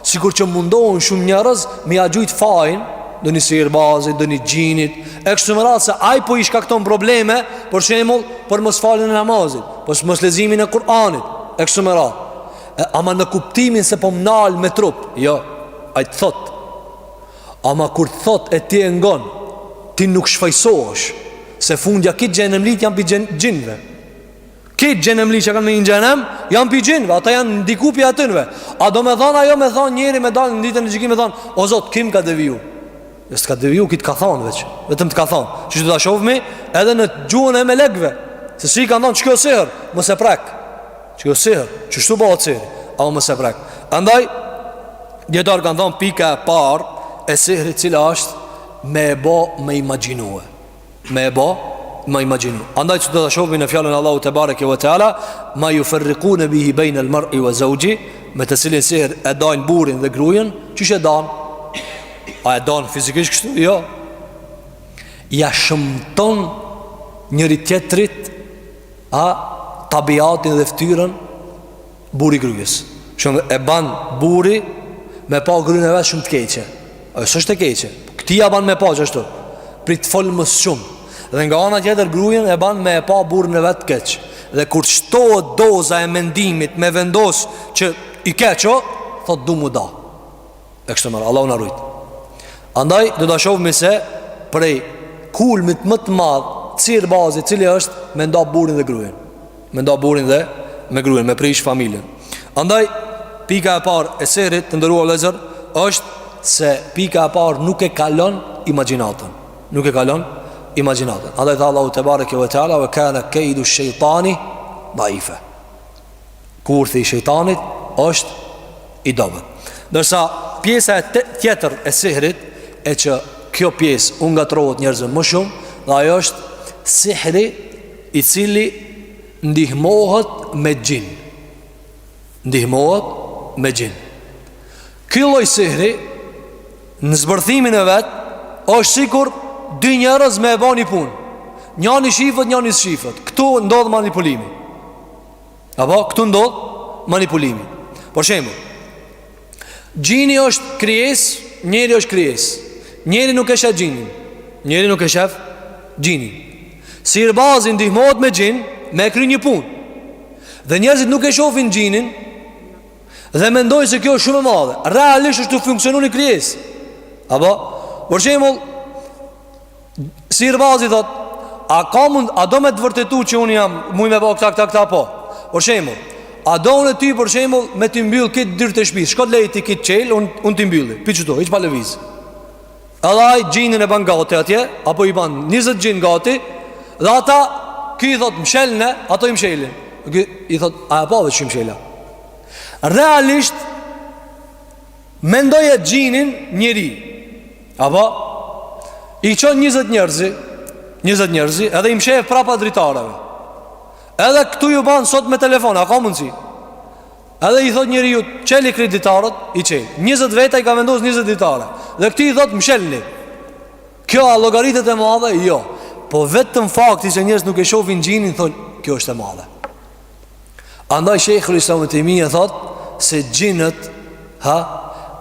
Sikur që mundohen shumë njerëz me ja gjujt fajin, ndonjë sihirbazit, ndonjë xhinit, e kështu me radhë se ai po i shkakton probleme, për shembull, për mosfaljen e namazit, për mosleximin e Kur'anit, e kështu me radhë. E, ama në kuptimin se po më nal me trup, jo, ai të thot. Ama kur të thot e ti e ngon, ti nuk shfajsohesh, se fundja krejt xhehenemlit janë pi xhinve. Krejt xhehenemli që kanë me hi n'xhehenem Janë pi xhinve, ata janë ndiku pi atynve A do me thonë ajo me thonë njeri me dalë në ditën e gjykimit me thonë O zot, ky m'ka deviju Jo s'ka deviju, ky të ka thonë veç Vetëm të ka thonë Që që do ta shofmi edhe në gjuhën e melekve Se si i kanë thonë qekjo sihr, mos e prek Qekjo sihr, qështu bëhet sihr Ama mos e prek Andaj, dijetarët kanë thonë pika e parë E sihrit cila është me e bo me imagjinue me e bo me imagjinu andaj që do ta shohim në fjalën e Allahut tebareke ve teala ma juferrikune bihi bejne el mer'i ve zeuxhi me të cilin sihr e dajnë burrin dhe grujën qysh e dan a e dan fizikisht kështu jo ja shëmton njëri tjetrit a tabiatin dhe ftyrën burri grues. Shumë e ban burri me pa gruen e vet shumë të keqe. Ajo s'është e keqe. Këtij ja ban me pa qashtu. Prej t'folmës shumë. Dhe nga ana tjetër gruen e ban me e pa burrin e vet të keq. Dhe kur shtohet doza e mendimit me vendos që i keq o, thot du mu da. E kështu me radhë, Allahu na rujt. Andaj do ta shohim se prej kulmit më të madh sihirbazit cili është me nda burrin dhe gruen. Me nda burrin dhe me gruen, me prish familjen. Andaj pika e parë e sihrit të nderuar vëllezër është se pika e parë nuk e kalon imagjinatën. Nuk e kalon imagjinatën. Andaj tha Allahu tebareke ve teala ve kana kejdu shejtani daife. Kurthi i shejtanit është i dobët. Ndërsa pjesa e tjetër e sihrit e që kjo pjesë u ngatrohet njerëzve më shumë, dhe ajo është sihri i cili ndihmohet me xhin. Ndihmohet me xhin. Ky lloj sihri në zbërthimin e vet është sikur dy njerëz me e ba një punë. Njani shifet, njani s'shifet. Këtu ndodh manipulimi. Apo, këtu ndodh manipulimi Për shembull Xhini është krijesë, njeri është krijesë Njeri nuk e shef xhinin Njeri nuk e shef xhinin Sihirbazi ndihmohet me xhin Me e kry një punë Dhe njerëzit nuk e shofin xhinin Dhe mendojnë se kjo është shumë e madhe Realisht është tu funksionu një krijesë Apo, për shembull Sihirbazi thot, a ka mund, a do me të vërtetu që unë jam, muj me bo këta, këta, këta, po. Për shembull, a do unë ty për shembull me t'i mbyll krejt dyert e shpisë, shko leji ti krejt çel, unë un t'i mbylli, pi qëtu, hiç pa lëviz. Edhe ai xhinin e ban gati atje, apo i ban 20 xhin gati, dhe ata, ky i thot mshelne, ato i mshelin. Ky i thot, a e pave që i mshela? Realisht, Mendoje xhinin njeri Apo I çon 20 njerëzi 20 njerëzi Edhe i mshef prapa dritareve Edhe këtu ju ban sot me telefon A ka mundësi Edhe i thot njeriu Çeli krejt dritaret I çel 20 veta i ka vendos 20 dritare Dhe këtij i thot mshelni Kjo a llogaritet e madhe? Jo Po vetëm fakti që njerëz nuk e shofin xhinin Thon kjo është e madhe Andaj Shejhul Islam Ibn Tejmije thot se xhinët ha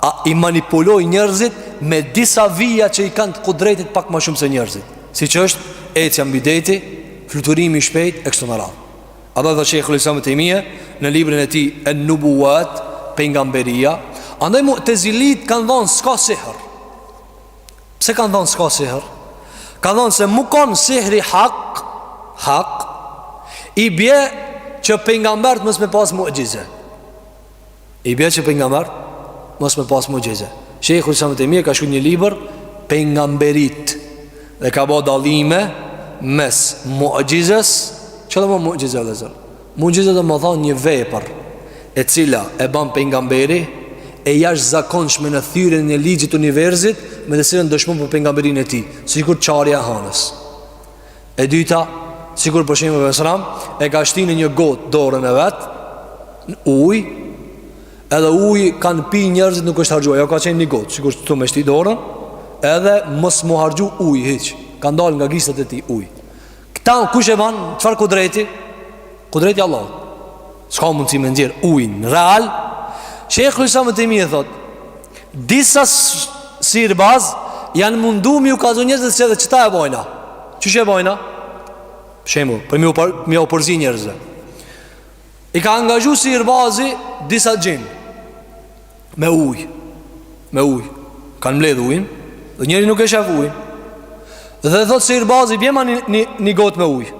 a i manipulojnë njerëzit me disa vija që i kanë të kudretit pak më shumë se njerëzit. Siç është ecja mbi deti, fluturimi i shpejtë e kështu me radhë. Andaj thot Shejhul Islam Ibn Tejmije në librin e tij En-Nubuwat, pejgamberia, andaj Mu'tezilit kanë thënë s'ka sihr. Pse kanë thonë s'ka sihr? Kanë thonë se mu konë sihri hak Hak I bje që pejgambert mos me pas muxhize I bje që pejgambert mos me pas muxhize Shejhul Islam Ibn Tejmije ka shkru një libër Pejgamberit Dhe ka bo dallime Mes muxhizes Çka do me muxhize vëllezër? Muxhize do me thonë një vepër E cila e ban pejgamberi E jashtëzakonshme në thyerjen e ligjit të universit. me të cilën dëshmon për pejgamberinë e tij, sikur çarja e hanës. E dyta, sikur për shembull pejgamberi selam e ka shti në një gotë dorën e vet në ujë, edhe uji kanë pi njerëzit nuk është harxhu, ajo ka qenë një gotë, sikur këtu me shti dorën, edhe mos m'u harxhu uji hiç. Kanë dalë nga gishtat e tij ujë. Këta kush e ban? Çfarë kudreti? Kudreti i Allahut. S'ka mundësi me nxjerr ujin real. Shejhul Islam Ibn Tejmije thot, disa sihirbaz janë mundu me ju kallzu njerëzve se edhe qëta e bojna. Qysh e bojna? Shembull, për me ju për, me ju përzi njerëzve. I ka angazhu sihirbazi disa xhin me ujë, me ujë. Kanë mbledh ujin dhe njeri nuk e shef ujin. Dhe thot sihirbazi bjema një, një, një gotë me ujë.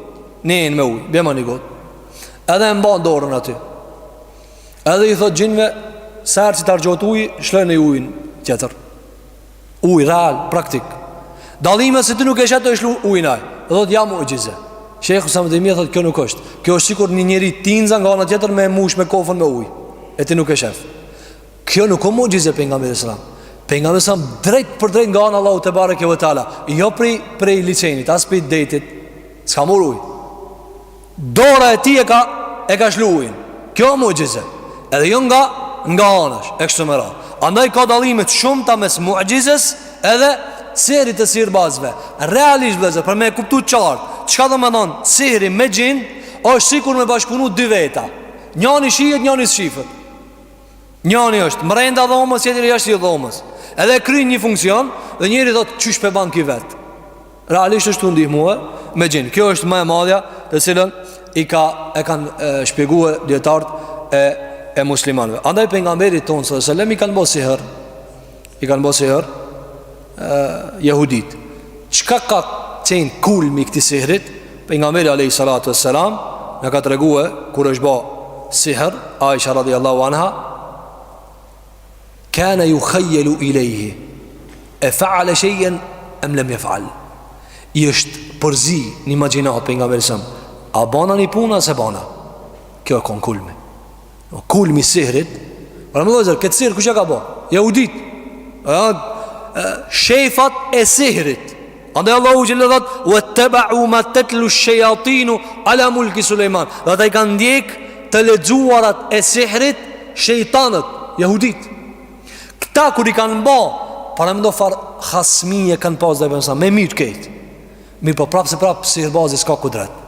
Një enë me ujë, bjema një gotë. Edhe e mban dorën aty. Edhe i thot xhinve sa herë që të harxhohet uji, shlojne ujin tjetër. Ujë real, praktik. Dallimi se ti nuk e sheh tu e shlu ujin ai. Dhe thot ja muxhize. Shejhul Islam Ibn Tejmije thot kjo nuk është. Kjo është sikur një njeri tinza nga ana tjetër me mush me kofën me ujë. E ti nuk e shef. Kjo nuk o muxhize e pejgamberit selam. Pejgamberi selam drejt për drejt nga ana Allahu tebareke ve teala, jo prej prej liqenit, as prej detit. S'ka marr ujë. Dora e tij e ka e ka shlu ujin. Kjo muxhize. Edhe jo nga nga anash, e kështu me radhë. Andaj ka dallime të shumta mes muxhizes edhe sihrit të sihirbazëve. Realisht vëllezër, për me e kuptu qartë, çka do me thonë sihri me xhin, është sikur me bashkëpunu dy veta. Njani shihet, njani s'shifet. Njani është mrenda dhomës, tjetri jashtë dhomës. Edhe e kryn një funksion dhe njeri thotë qysh pe ban ky vet. Realisht është tu ndihmue me xhin. Kjo është më e madhja të cilën i ka e kanë shpjeguar dijetarët e e muslimanëve. Andaj pejgamberit tonë sallallahu alajhi wasallam i kanë bo sihr. I kanë bo sihr jehudit. Çka ka qenë kulmi i këtij sihrit? Pejgamberi alayhi salatu wassalam na ka tregue kur është bë sihr Aisha radhiyallahu anha kana yukhayyalu ilayhi e fa'ala shay'an am lam yaf'al i është përzi në imagjinatë pejgamberit sa a bana një punë a s'e bana kjo e kon kulmi O kulmi i sihrit Pra më vëllezër, këtë sihr kush e ka bo? Jehudit Shefat e sihrit Andaj Allahu xhelle thot Wetebau ma tetlu shejatinu Ala mulki Sulejman Dhe ata i kanë ndjek të lexuarat e sihrit Shejtanët, jehudit Këta kur i kanë bo Paramendo farë hasmije kanë pas dhe Me myt kejt Mirëpo prapë se prapë sihirbazi s'ka kudret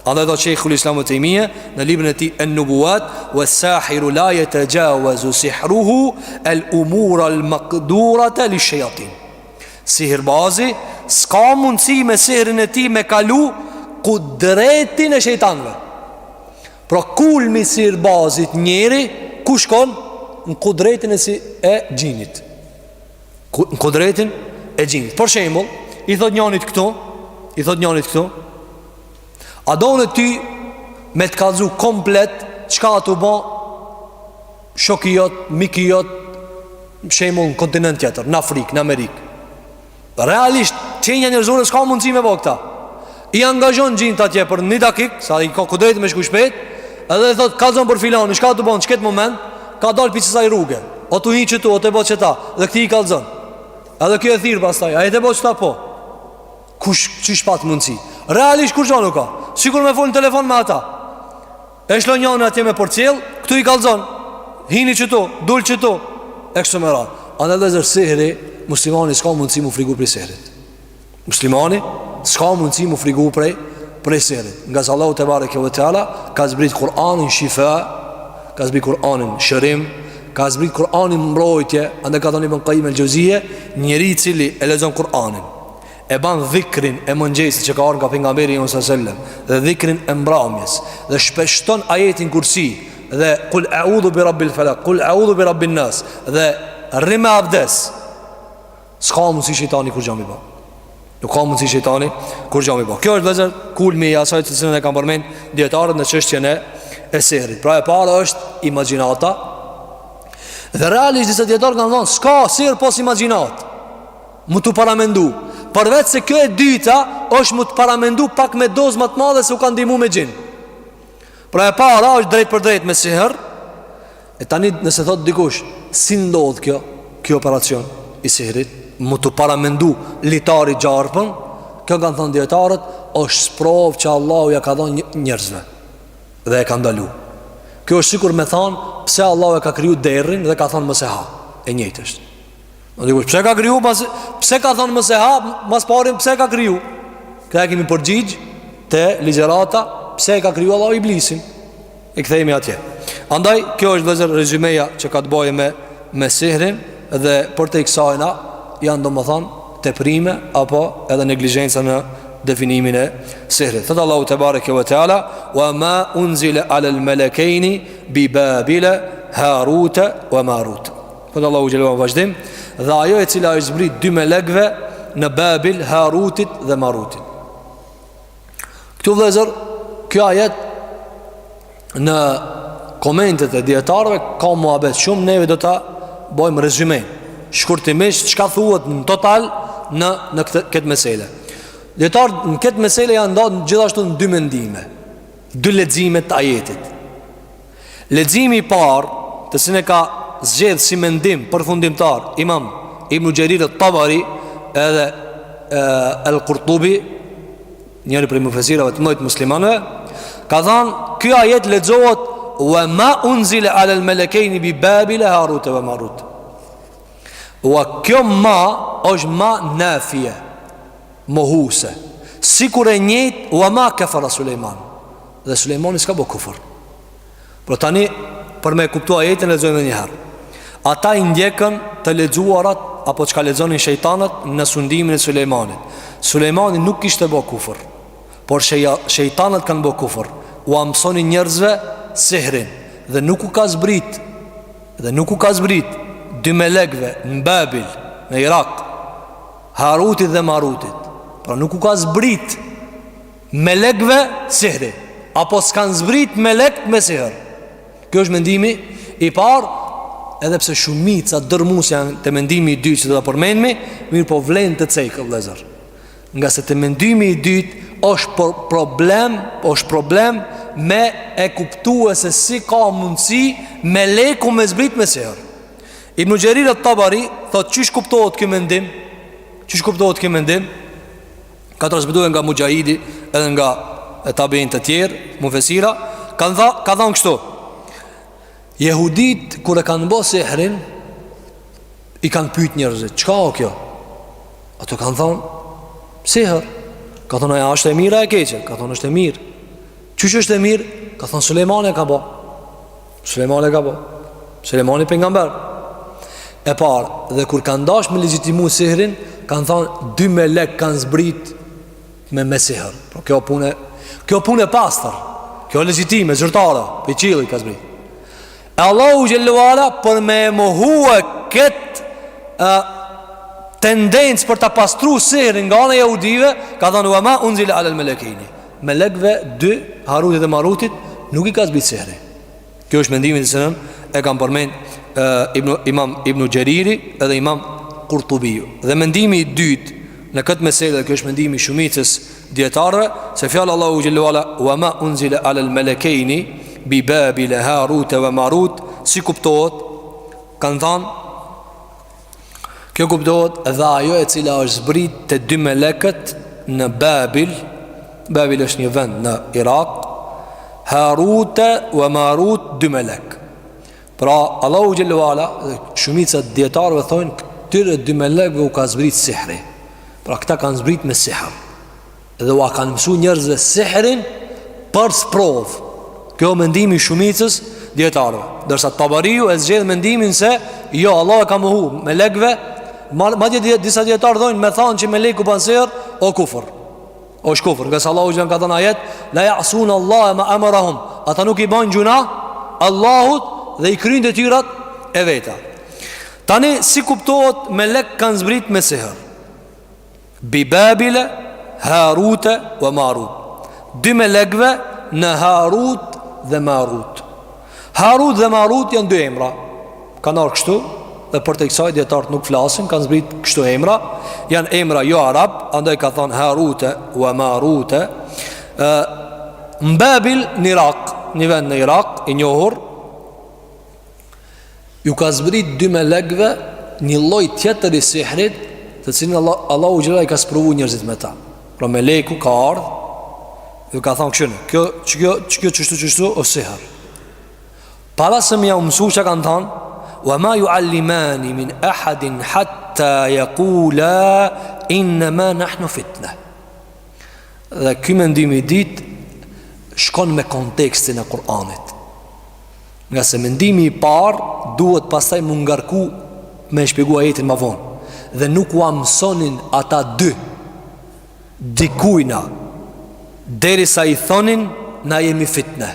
Andaj thotë Shejhul Islam Ibn Tejmije Në librin e tij En Nubuat Ve sahiru la jetexhavezu sihruhu El umur al makdurate li shejatin Sihirbazi S'ka mundësi me sihrin e tij me kalu Kudretin e shejtanve Pra kulmi i sihirbazit njeri Ku shkon në kudretin e, si, e xhinit në kudretin e xhinit. Për shembull, i thot njanit këtu, i thot njanit këtu, a don ti me të kallzu komplet çka tu bo shoki jot, miki jot, shembull në kontinent tjetër, në Afrikë, në Amerikë. Realisht, qenia njerëzore s'ka mundësi me bo këta. I angazhon xhint atje për një dakik, sa i ka kudret me shku shpejt, edhe i thot kallzom për filanin, çka tu bo në qët moment, ka dalë pi qësaj rruge, o tu hi qëtu, o tu bo qëta, dhe këtij i kallzon. Edhe kjo e thirr pastaj, a je tu bo qëta po? Kush qysh pat mundësi? Realisht kurgjo nuk ka. Sikur me fol në telefon me ata. E shlon njanin atje me përcjell, këtu i kallzon. Hini qëtu, dul qëtu. E kështu me radhë. Andaj vëllezër sihri, muslimani s'ka mundësi mu frigu prej sihrit. Muslimani s'ka mundësi mu frigu prej prej sihrit. Ngase Allahu tebareke ve teala ka zbrit Kur'anin shifa, ka zbrit Kur'anin shërim, ka zbrit Kur'anin mbrojtje, andaj ka thënë Ibn Qayyim el-Xheuzije, njeri i cili e lexon Kur'anin, e ban dhikrin e mëngjesit që ka ardhur nga pejgamberi jonë sallallahu alajhi wasallam dhe dhikrin e mbrëmjes dhe shpeshton ajetin kursi dhe kul a'udhu bi rabbil falaq kul a'udhu bi rabbin nas dhe rri me abdes s'ka mundësi shejtani kurgja mi bë nuk ka mundësi shejtani kurgja mi bë kjo është vëllezër kulmi i asaj të cilën e kanë përmend dijetarët në çështjen e e sihrit pra e para është imagjinata dhe realisht disa dijetarë kanë thënë s'ka sihr pos imagjinatë Mu të paramendu Përveç se kjo e dyta është mu të paramendu pak me dozë më të madhe se u ka ndihmu me xhin Pra e para është drejt për drejt me sihr E tani nëse thot dikush Si ndodh kjo Kjo operacion i sihrit? Mu t'u paramendu litari gjarpën, kjo kanë thënë dijetarët, është sprovë që Allahu ja ka dhënë njerëzve dhe e ka ndalu. Kjo është sikur me thanë pse Allahu e ka kriju derrin dhe ka thënë mos e ha. E njëjtë është. Në dikush, pse ka kriju, pas, pse ka thënë mos e ha, mas parin pse ka kriju? Këtë e kemi përgjigj te ligjërata, pse e ka kriju Allahu iblisin? E kthehemi atje. Andaj, kjo është vëllezër rezymeja që ka të bëjë me, me sihrin dhe përtej kësajna janë domethënë teprime apo edhe neglizhenca në definimin e sihrit. Thotë Allahu tebareke ve teala, "Wa ma unzila ala al-malakaini bi Babila Harut wa Marut." Thotë Allahu xhelle në vazhdim, dhe ajo e cila është zbrit dy melekëve në Babil, Harutit dhe Marutit. Këtu vëllezër, kjo ajet në komentet e dijetarëve ka muhabet shumë, neve do ta bojmë rezyme. Shkurtimisht çka thuhet në total në në këtë këtë mesele. Dijetarët në këtë mesele janë ndarë gjithashtu në dy mendime, dy lexime të ajetit. Leximi i parë, të cilin e ka zgjedh si mendim përfundimtar Imam Ibn Xherir et-Tabari edhe El Kurtubi, njëri prej mufesirave të mëdhenj të muslimanëve, ka thënë ky ajet lexohet wa ma unzila ala al malakaini bi Babila Harut wa Marut. Wa kjo ma është ma nafije, mohuse. Sikur e njëjtë wa ma kafara Sulejman. Dhe Sulejmani s'ka bo kufër. Pra tani, për me kuptu ajetin, lexojmë edhe një herë. Ata i ndjekën të lexuarat apo çka lexonin shejtanët në sundimin e Sulejmanit. Sulejmani nuk kishte bo kufër, por sheja, shejtanët kanë bo kufër. Ua mësonin njerëzve sihrin dhe nuk u ka zbrit dhe nuk u ka zbrit dy melekëve në Babil, në Irak, Harutit dhe Marutit. Pra nuk u ka zbrit Melekve sihri Apo s'kanë zbrit melekt me sihr Kjo është mendimi i parë Edhe pse shumica dërrmuese janë te mendimi i dytë që do ta përmenmi Mirëpo vlen të cekë vëllezër Ngase te mendimi i dytë është për problem është problem me e kuptue se si ka mundësi Meleku me zbrit me sihr Ibn Xherir et-Tabari Thot qysh kuptohet ky mendim Qysh kuptohet ky mendim Ka transmetuar nga Muxhahidi edhe nga tabiin të tjerë, mufesira, kanë tha, ka thënë kështu. Jehudit kur e kanë bë sihrin, i kanë pyet njerëzit, çka o kjo? Ato kanë thënë, sihr. Ka thënë, a është e mirë a e keqe? Ka thënë, është e mirë. Qysh është e mirë? Ka thënë, Sulejmani e ka bë. Sulejmani e ka bo Sulejmani pejgamber E parë Dhe kur kanë dash me legjitimu sihrin Kanë thonë dy melek kanë zbrit Me me sihr Pra kjo punë Kjo punë e pastër Kjo legjitime, zyrtare Prej qiellit ka zbrit E Allahu xhelle ve ala Për me e mohue këtë Tendencë për ta pastru sihrin Nga ana e jehudive Ka thonë Wa ma unzile alel melekejni Melekve dy, Harutit dhe Marutit, nuk i ka zbrit sihri. Kjo është mendimi të cilën e kanë përmend e, Ibnu, Imam Ibnu Xheriri edhe Imam Kurtubiu. Dhe mendimi i dytë në këtë mesele, dhe kjo është mendimi i shumicës dijetarëve, se fjala Allahu xhelle ve ala wa ma unzila ala al malakaini bi Babil Harut wa Marut, si kuptohet, kanë thanë Kjo kuptohet dhe ajo e cila është zbrit te dy melekët në Babil, Babil është një vend në Irak, Harute ve Marut dy melek. Pra Allahu xhelle ve ala dhe shumica e dijetarëve thonë këtyre dy melekëve u ka zbrit sihri. Pra këta kanë zbrit me sihr. Dhe ua kanë mësu njerëzve sihrin për sprovë. Kjo mendimi i shumicës dijetarëve. Ndërsa Tabariu e zgjedh mendimin se jo Allah e ka mohu melekëve, madje disa dijetarë thonë me thanë që meleku ban sihr o kufër. Osht kufër, ngase Allahu xhelle ka thënë ajet, la ya'sun Allah ma amarahum. Ata nuk i bajnë gjunah Allahut dhe i kryjnë detyrat e veta. Tani si kuptohet melek kanë zbrit me sihr? Bi Babile Harute wa Marut. Dy melekëve në Harut dhe Marut. Harut dhe Marut janë dy emra. Kanë ardhur kështu dhe përtej kësaj dijetarët nuk flasin, kanë zbrit kështu emra. Janë emra jo arab, andaj ka thënë Harute wa Marute. Ë në Babil në Irak, një vend në Irak i njohur Ju ka zbrit dy melekëve një lloj tjetër i sihrit. të cilin Allah, Allahu xhele i ka sprovu njerëzit me ta. Pra meleku ka ardhë Ju ka thonë kështu Kjo, që kjo, që kjo qështu qështu o sihr Para se me jau mësu çka kanë thonë Wa ma juallimani min ehadin hatta jekula Innema nahnu fitne Dhe ky mendim i dytë Shkon me kontekstin e Kur'anit Ngase mendimi i parë Duhet pastaj m'u ngarku Me shpjegu ajetin ma vonë Dhe nuk ua mësonin ata dy Dikujna Derisa i thonin Na jemi fitne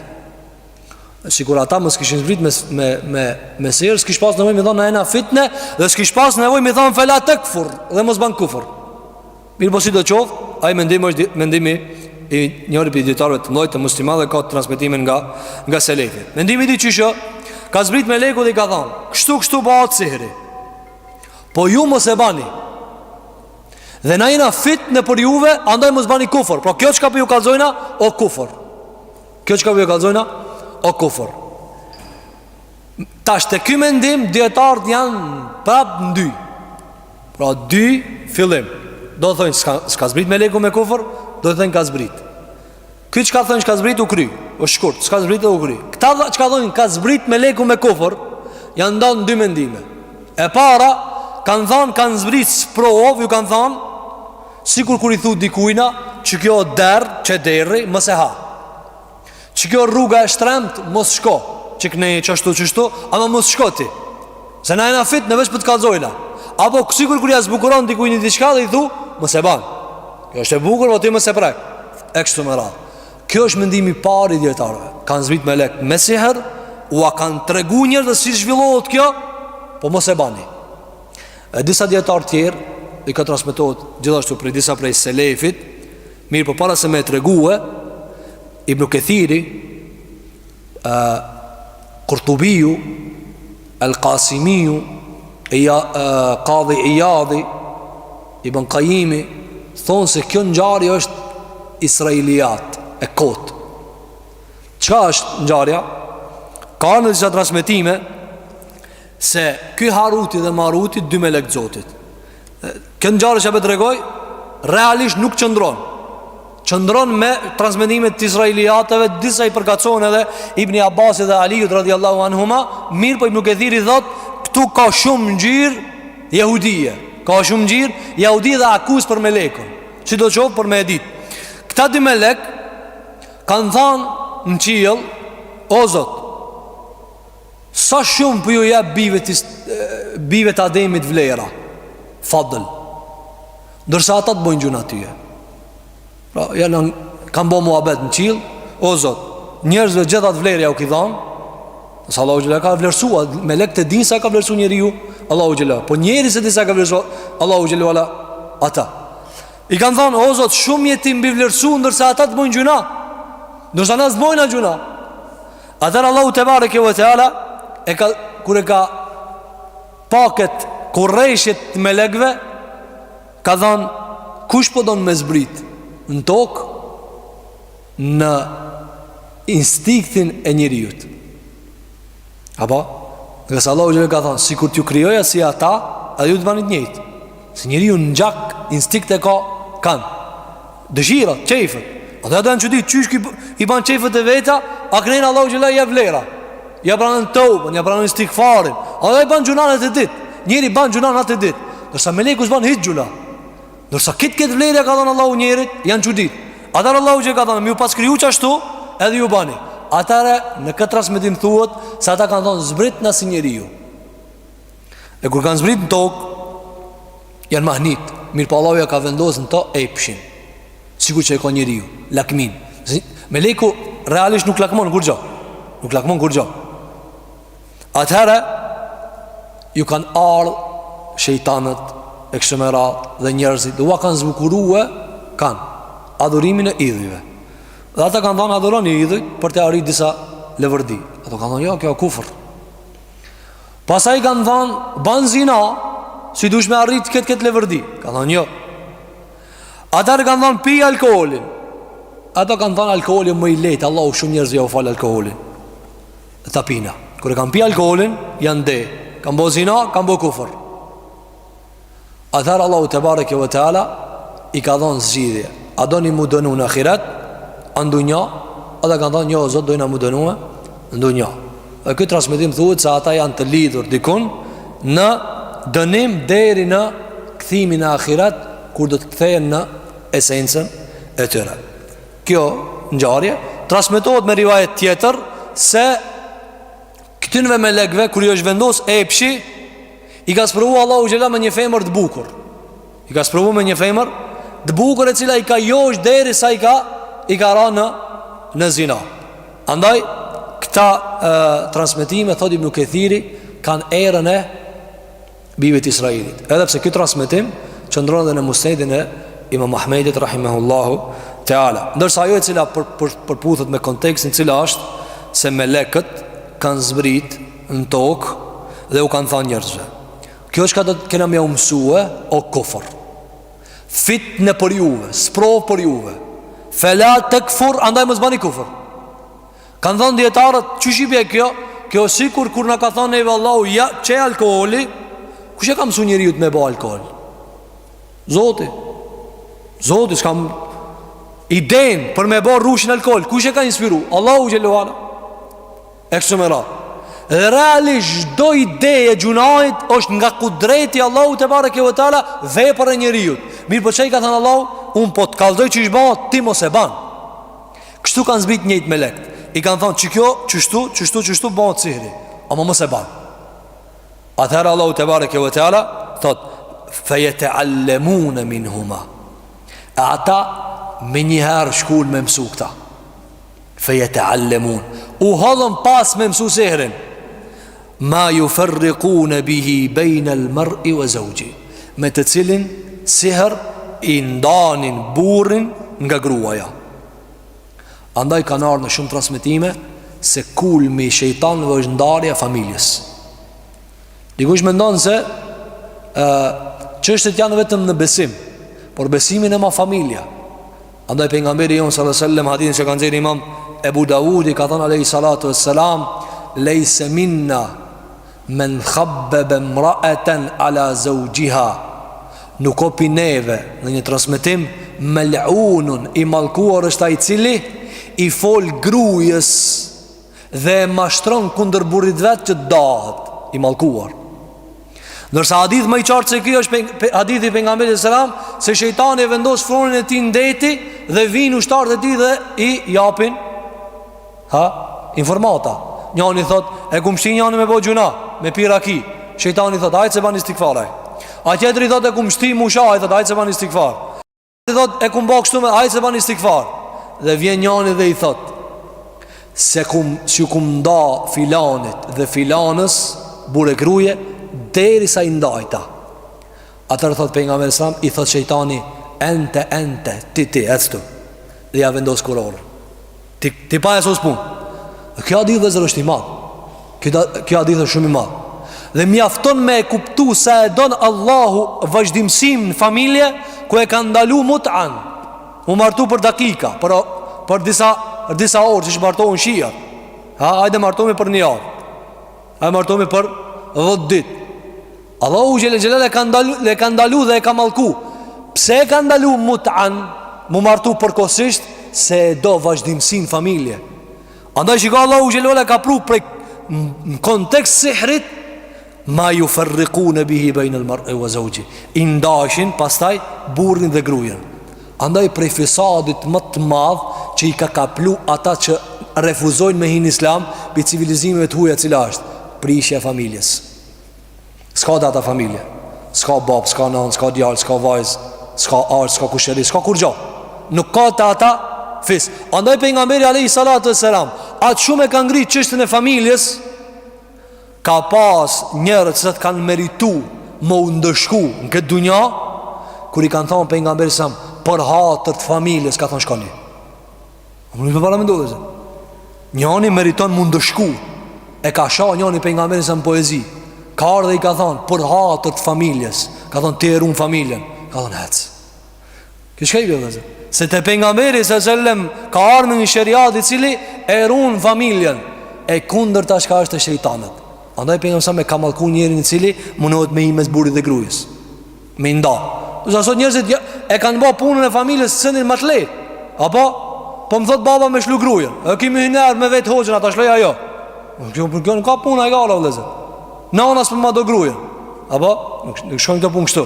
Sikur ata mos kishin zbrit me me me me sihr, s'kish pas nevojë me thonë na jena fitne dhe s'kish pas nevojë me thonë fela tekfur dhe mos ban kufër. Mirëpo sido qoftë, ai mendim është mendimi i njërit prej dijetarëve të mëdhenj të muslimanëve ka transmetime nga nga selefi. Mendimi i dytë qysh ka zbrit meleku dhe i ka thonë, kështu kështu bëhet sihri. Po ju mos e bani. Dhe na jena fitne për juve, andaj mos bani kufër. Pra kjo çka po ju kallzojna o kufër. Kjo çka po ju kallzojna o kufër. Tash te ky mendim dijetarët janë prap në dy. Pra dy fillim. Do thonë s'ka s'ka zbrit meleku me kufër, do thonë ka zbrit. Ky çka thonë s'ka zbrit u kry, o shkurt, s'ka zbrit u kry. Këta çka thonë ka zbrit meleku me kufër, janë nda në dy mendime. E para kanë thonë kanë zbrit sprovë, ju kanë thonë Sikur kur i thu dikujna Që kjo derr, që derri, mos e ha Që kjo rruga e shtremt, mos shko Që kënej qashtu qashtu, ama mos shko ti Se na jena fitne veç po të kallzojna Apo sikur kur ja zbukuron dikujt një diçka dhe i thu Mos e ban Kjo është e bukur, po ti mos e prek E kështu me radhë Kjo është mendimi i parë i dijetarëve Kanë zbrit melek me sihr Ua kanë tregu njerëzve si zhvillohet kjo Po mos e bani E disa dijetarë tjerë I ka transmetohet gjithashtu prej disa prej selefit Mirëpo para se me e tregue Ibnu Kethiri e, Kurtubiju El Kasimiu e, ja, e, Kadhi Ijadi Ibn Kajimi Thonë se kjo ngjarje është Israilijat e kotë Çka është ngjarja? Ka në disa transmetime Se ky Haruti dhe Maruti dy melek të Zotit. Kjo ngjarje që po tregoj realisht nuk qëndron. Qëndron me transmetimet të Israiliateve, disa i përkatësohen edhe Ibni Abbasit dhe Aliut radiallahu anhuma, mirëpo Ibn Kethiri thot, këtu ka shumë ngjyrë jehudije. Ka shumë ngjyrë jehudije dhe akuzë për melekun. Sido qoftë për me e ditë. Këta dy melek kanë thanë në qiell, o Zot, Sa shumë po ju jep bijve të bijve të Ademit vlera, fadl. Ndërsa ata të bojnë gjynah ty. Pra, janë kanë bo muhabet në qiell, o Zot, njerëzve gjithë atë vlerë ja u ki dhanë, se Allahu xhele ka vlerësua, melekët e dinë sa ka vlerësu njeriu, Allahu xhele, po njeri s'e di sa ka vlerësu, Allahu xhele ala ata. I kanë thonë, o Zot, shumë je ti mbivlerësu, ndërsa ata të bojnë gjynah, ndërsa na s'bojna gjynah. Atëherë Allahu tebareke ve teala e ka kur e ka pa këtë kurreshje të melekve ka thënë kush po don me zbrit në tokë në instinktin e njeriut. Apo ngase Allahu xhele ka thënë sikur t'ju krijoja si ata, edhe ju të banit njëjtë. Se njeriu në gjak instinkt e ka kanë Dëshirat, qejfet Ata janë çudit, qysh ky i ban qejfet e veta A kënejnë Allahu xhele jep vlera Ja pranon teubën, ja pranon istigfarin Ata i ban gjynah natë e ditë Njeri ban gjynah natë e ditë Ndërsa meleku s'ban hiç gjynah Ndërsa këtë këtë vlerë ja ka dhënë Allahu njerit Janë çudit Atëherë Allahu xhele ka thënë Me ju pas kriju qashtu Edhe ju bani Atëherë në këtë transmetim thuhet Se ata kanë thonë zbritna si njeriu E kur kanë zbrit në tokë Janë mahnit Mirëpo Allahu ja ka vendos në to epshin Sikur që e ka njeriu Lakmin Meleku realisht nuk lakmon kurgjo Nuk lakmon kurgjo Atëherë Ju kanë ardhë Shejtanët E kështu me radhë Dhe njerëzit Dhe ua kanë zbukurue Kanë Adhurimin e idhujve Dhe ata kanë thonë adhuroni idhujt Për të arrit disa levërdi Ato kanë thonë jo kjo kufër Pastaj kanë thanë, ban zina, si dush me arrit këtë këtë levërdi. Kanë thanë, jo. Atëherë kanë thanë, pi alkoholin. Ato kanë thanë, alkoholi më i lehtë, Allahu shumë njerëzve jau fal alkoholin. E ta pina. Kur e kanë pi alkoholin, janë de. Kanë bo zina, kanë bo kufër. Atëherë Allahu tebareke ve teala i ka dhënë zgjidhje. A doni mu dënu në ahiret? A në dunja? Ata kanë thënë jo Zot dojna mu dënu në dunja. Dhe ky transmetim thuhet se ata janë të lidhur dikun në dënim deri në kthimin në ahiret kur do të kthehen në esencën e tyre. Kjo ngjarje transmetohet me rivajet tjetër se Këtynve melekve kur i është vendos epshi I ka sprovu Allahu xhela me një femër të bukur I ka sprovu me një femër të bukur e cila i ka josh deri sa i ka I ka ra në, në zina Andaj këta e, transmetime thot Ibnu Kethiri Kanë erën e bijve të Israilit. Edhe pse ky transmetim qëndron edhe në Musnedin e Imam Ahmedit rahimahullahu teala. Ndërsa ajo e cila për, për, përputhet me kontekstin cila është se melekët kanë zbrit në tokë dhe u kanë thanë njerëzve. Kjo çka do të kena me jau mësue o kufër. Fitne për juve, sprovë për juve. Fela tekfur, andaj mos bani kufër. Kanë thënë dijetarët, qysh i bje kjo? Kjo sikur kur na ka thënë neve Allahu, ja, qe alkooli, kush e ka mësu njeriut me bo alkool? Zoti. Zoti s'ka iden për me bo rrushin alkool, kush e ka inspiru? Allahu xhele ve ala. E kështu me radhë. Dhe realisht çdo ide e gjunahit është nga kudreti i Allahut tebareke ve teala vepër e njeriut. Mirëpo çka i ka thënë Allahu, unë po të kallzoj qysh bahet, ti mos e ban. Kështu kanë zbrit njëjtë melekt I kanë thonë që kjo, qështu, qështu, qështu Bëhet sihri Ama mos e ban Atëherë Allahu tebareke ve teala Thot Fejeteallemune minhuma E ata menjëherë shkun me mësu këta Fejeteallemun U hodhën pas me mësu sihrin Ma juferrikune bihi bejnel mer'i ve zeuxhi Me të cilin sihr i ndanin burrin nga gruaja Andaj kanë ardhë në shumë transmetime Se kulmi i shejtanëve është ndarja e familjes Dikush mendon se e, Çështjet janë vetëm në besim Por besimin e ma familja Andaj pejgamberi jonë sallallahu alaihi wasallam hadithin që ka nxjerrë Imam Ebu Davudi ka thënë alayhi salatu wassalam lejse minna men khabbebe mra'atan ala zawjiha nuk o pi neve në një transmetim mel'unun i mallkuar është ai i cili i fol grujës dhe e mashtron kundër burrit vet që të dahet i mallkuar. Ndërsa hadith më i qartë se ky është pe, hadithi i pejgamberit selam se shejtani e vendos fronin e tij në deti dhe vijnë ushtarët e tij dhe i japin ha informata. Njani thot e kum shti njani me bo gjynah, me pi raki. Shejtani thot hajt se ban istigfar ai. A tjetri thot e kum shti mu sha, ai thot hajt se ban istigfar. I thot e kum bo kështu me hajt se ban istigfar Dhe vjen njani dhe i thot Se kum, s'ju kum nda filanit dhe filanës Burrë e gruje Deri sa i ndajta Atëherë thot pejgamberi selam I thot shejtani Ente, ente, ti, ti, ec tu Dhe ja vendos kurorën Ti, ti pa e sos punë. Dhe kjo hadith vëllezër është i madh. Kjo, kjo hadith është shumë i madh. Dhe mjafton me e kuptu sa e don Allahu vazhdimësinë në familje ku e ka ndalu mut'an. Mu martu për dakika, për, për disa, për disa orë që martohen shiat. Ha, hajde martohemi për një javë. Hajde martohemi për 10 ditë. Allahu xhele xhelal e ka ndalu, e ka ndalu dhe e ka mallku. Pse e ka ndalu mut'an, mu martu përkohësisht se e do vazhdimësinë n'familje. Andaj shiko Allahu xhele xhelal e ka pru prej në kontekst sihrit ma juferrikune bihi bejnel mer'i ve zeuxhi. I ndashin pastaj burrin dhe grujën. Andaj prej fesadit më të madh që i ka kaplu ata që refuzojnë me hi n'islam, prej civilizimeve të huja cila është prishja e familjes. S'ka te ata familje S'ka bab, s'ka nanë, s'ka djalë, s'ka vajzë S'ka axhë, s'ka kusheri, s'ka kurgjo Nuk ka te ata fis Andaj pejgamberi alejhi salatu ve selam Aq shumë e ka ngrit çështjen e familjes Ka pas njerëz që kanë meritu Me u ndëshku në këtë dunja Kur i kanë thonë pejgamberit selam Për hatër të familjes Ka thonë shkoni A më një paramendu vëllezër Njani meriton mu ndëshku E ka sha njani pejgamberin selam në poezi Ka ardhë dhe i ka thonë Për hatër të familjes Ka thonë ti e run familjen Ka thonë hec Kjo çka i bje vëllezër Se te pejgamberi se sellem Ka ardhë me një sheriat i cili E run familjen E kundërta çka është te shejtanët Andaj pejgamberi selam e ka mallku njerin i cili Mundohet me hi mes burrit dhe grujës. Me i nda. Ndërsa sot njerëzit ja, e kanë ba punën e familjes senin ma të lehtë. Apo po më thot baba me shlu grujën. E kemi hyner me vet hoxhën ata shloj ajo. Kjo kjo nuk ka punë ai gara vëllezër. Nana s'po ma do grujën. Apo nuk nuk shkon këto punë kështu.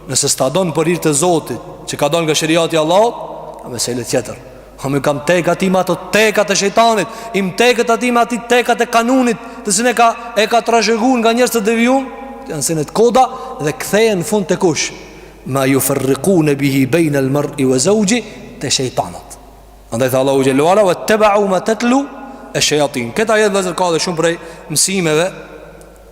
Nëse s'ta don për hir të Zotit, që ka dalë nga sheriati i Allahut, a mesele tjetër. Ha me kam tek ati me ato tekat e shejtanit Im teket ati me ati tekat e kanunit Të cilin e ka, e ka trashëgu nga njerëz të devijum Janë senet koda dhe kthehen në fund te kush Ma juferrikune bihi bejnel mer'i ve zeuxhihi Te shejtanat Andaj tha Allahu xhelle ve ala Ve tebau ma tetlu e shejatin Këtë ajet vëllezër ka dhe shumë prej mësimeve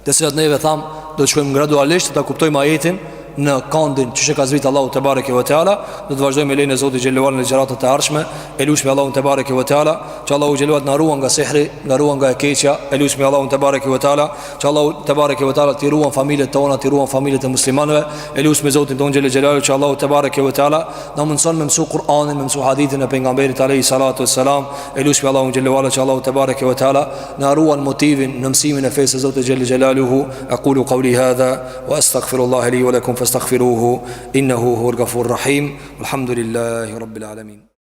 të cilat neve thamë do të shkojmë gradualisht ta kuptojmë ajetin në kandin që ka zbrit Allahu tebareke ve teala do të vazhdojmë me lejen e Zotit xhelle ve ala në ligjëratat e ardhshme e lusim Allahun tebareke ve teala që Allahu xhelle ve ala të na ruan nga sihri na ruan nga e keqja e lusim Allahun tebareke ve teala që Allahu tebareke ve teala t'i ruan familjet tona t'i ruan familjet e muslimanëve e lusim Zotin tonë xhelle xhelalu që Allahu tebareke ve teala na mundson me mësu Kur'anin me mësu hadithin e pejgamberit alayhi salatu wassalam e lusim Allahun xhelle ve ala që Allahu tebareke ve teala Na ruan motivin në mësimin e fesë së Zotit xhelle xhelaluhu. Aqulu qawli hadha wa astaghfirullaha li wa lakum fastaghfiruhu innahu huwal ghafurur rahim. Alhamdulillahi rabbil alamin.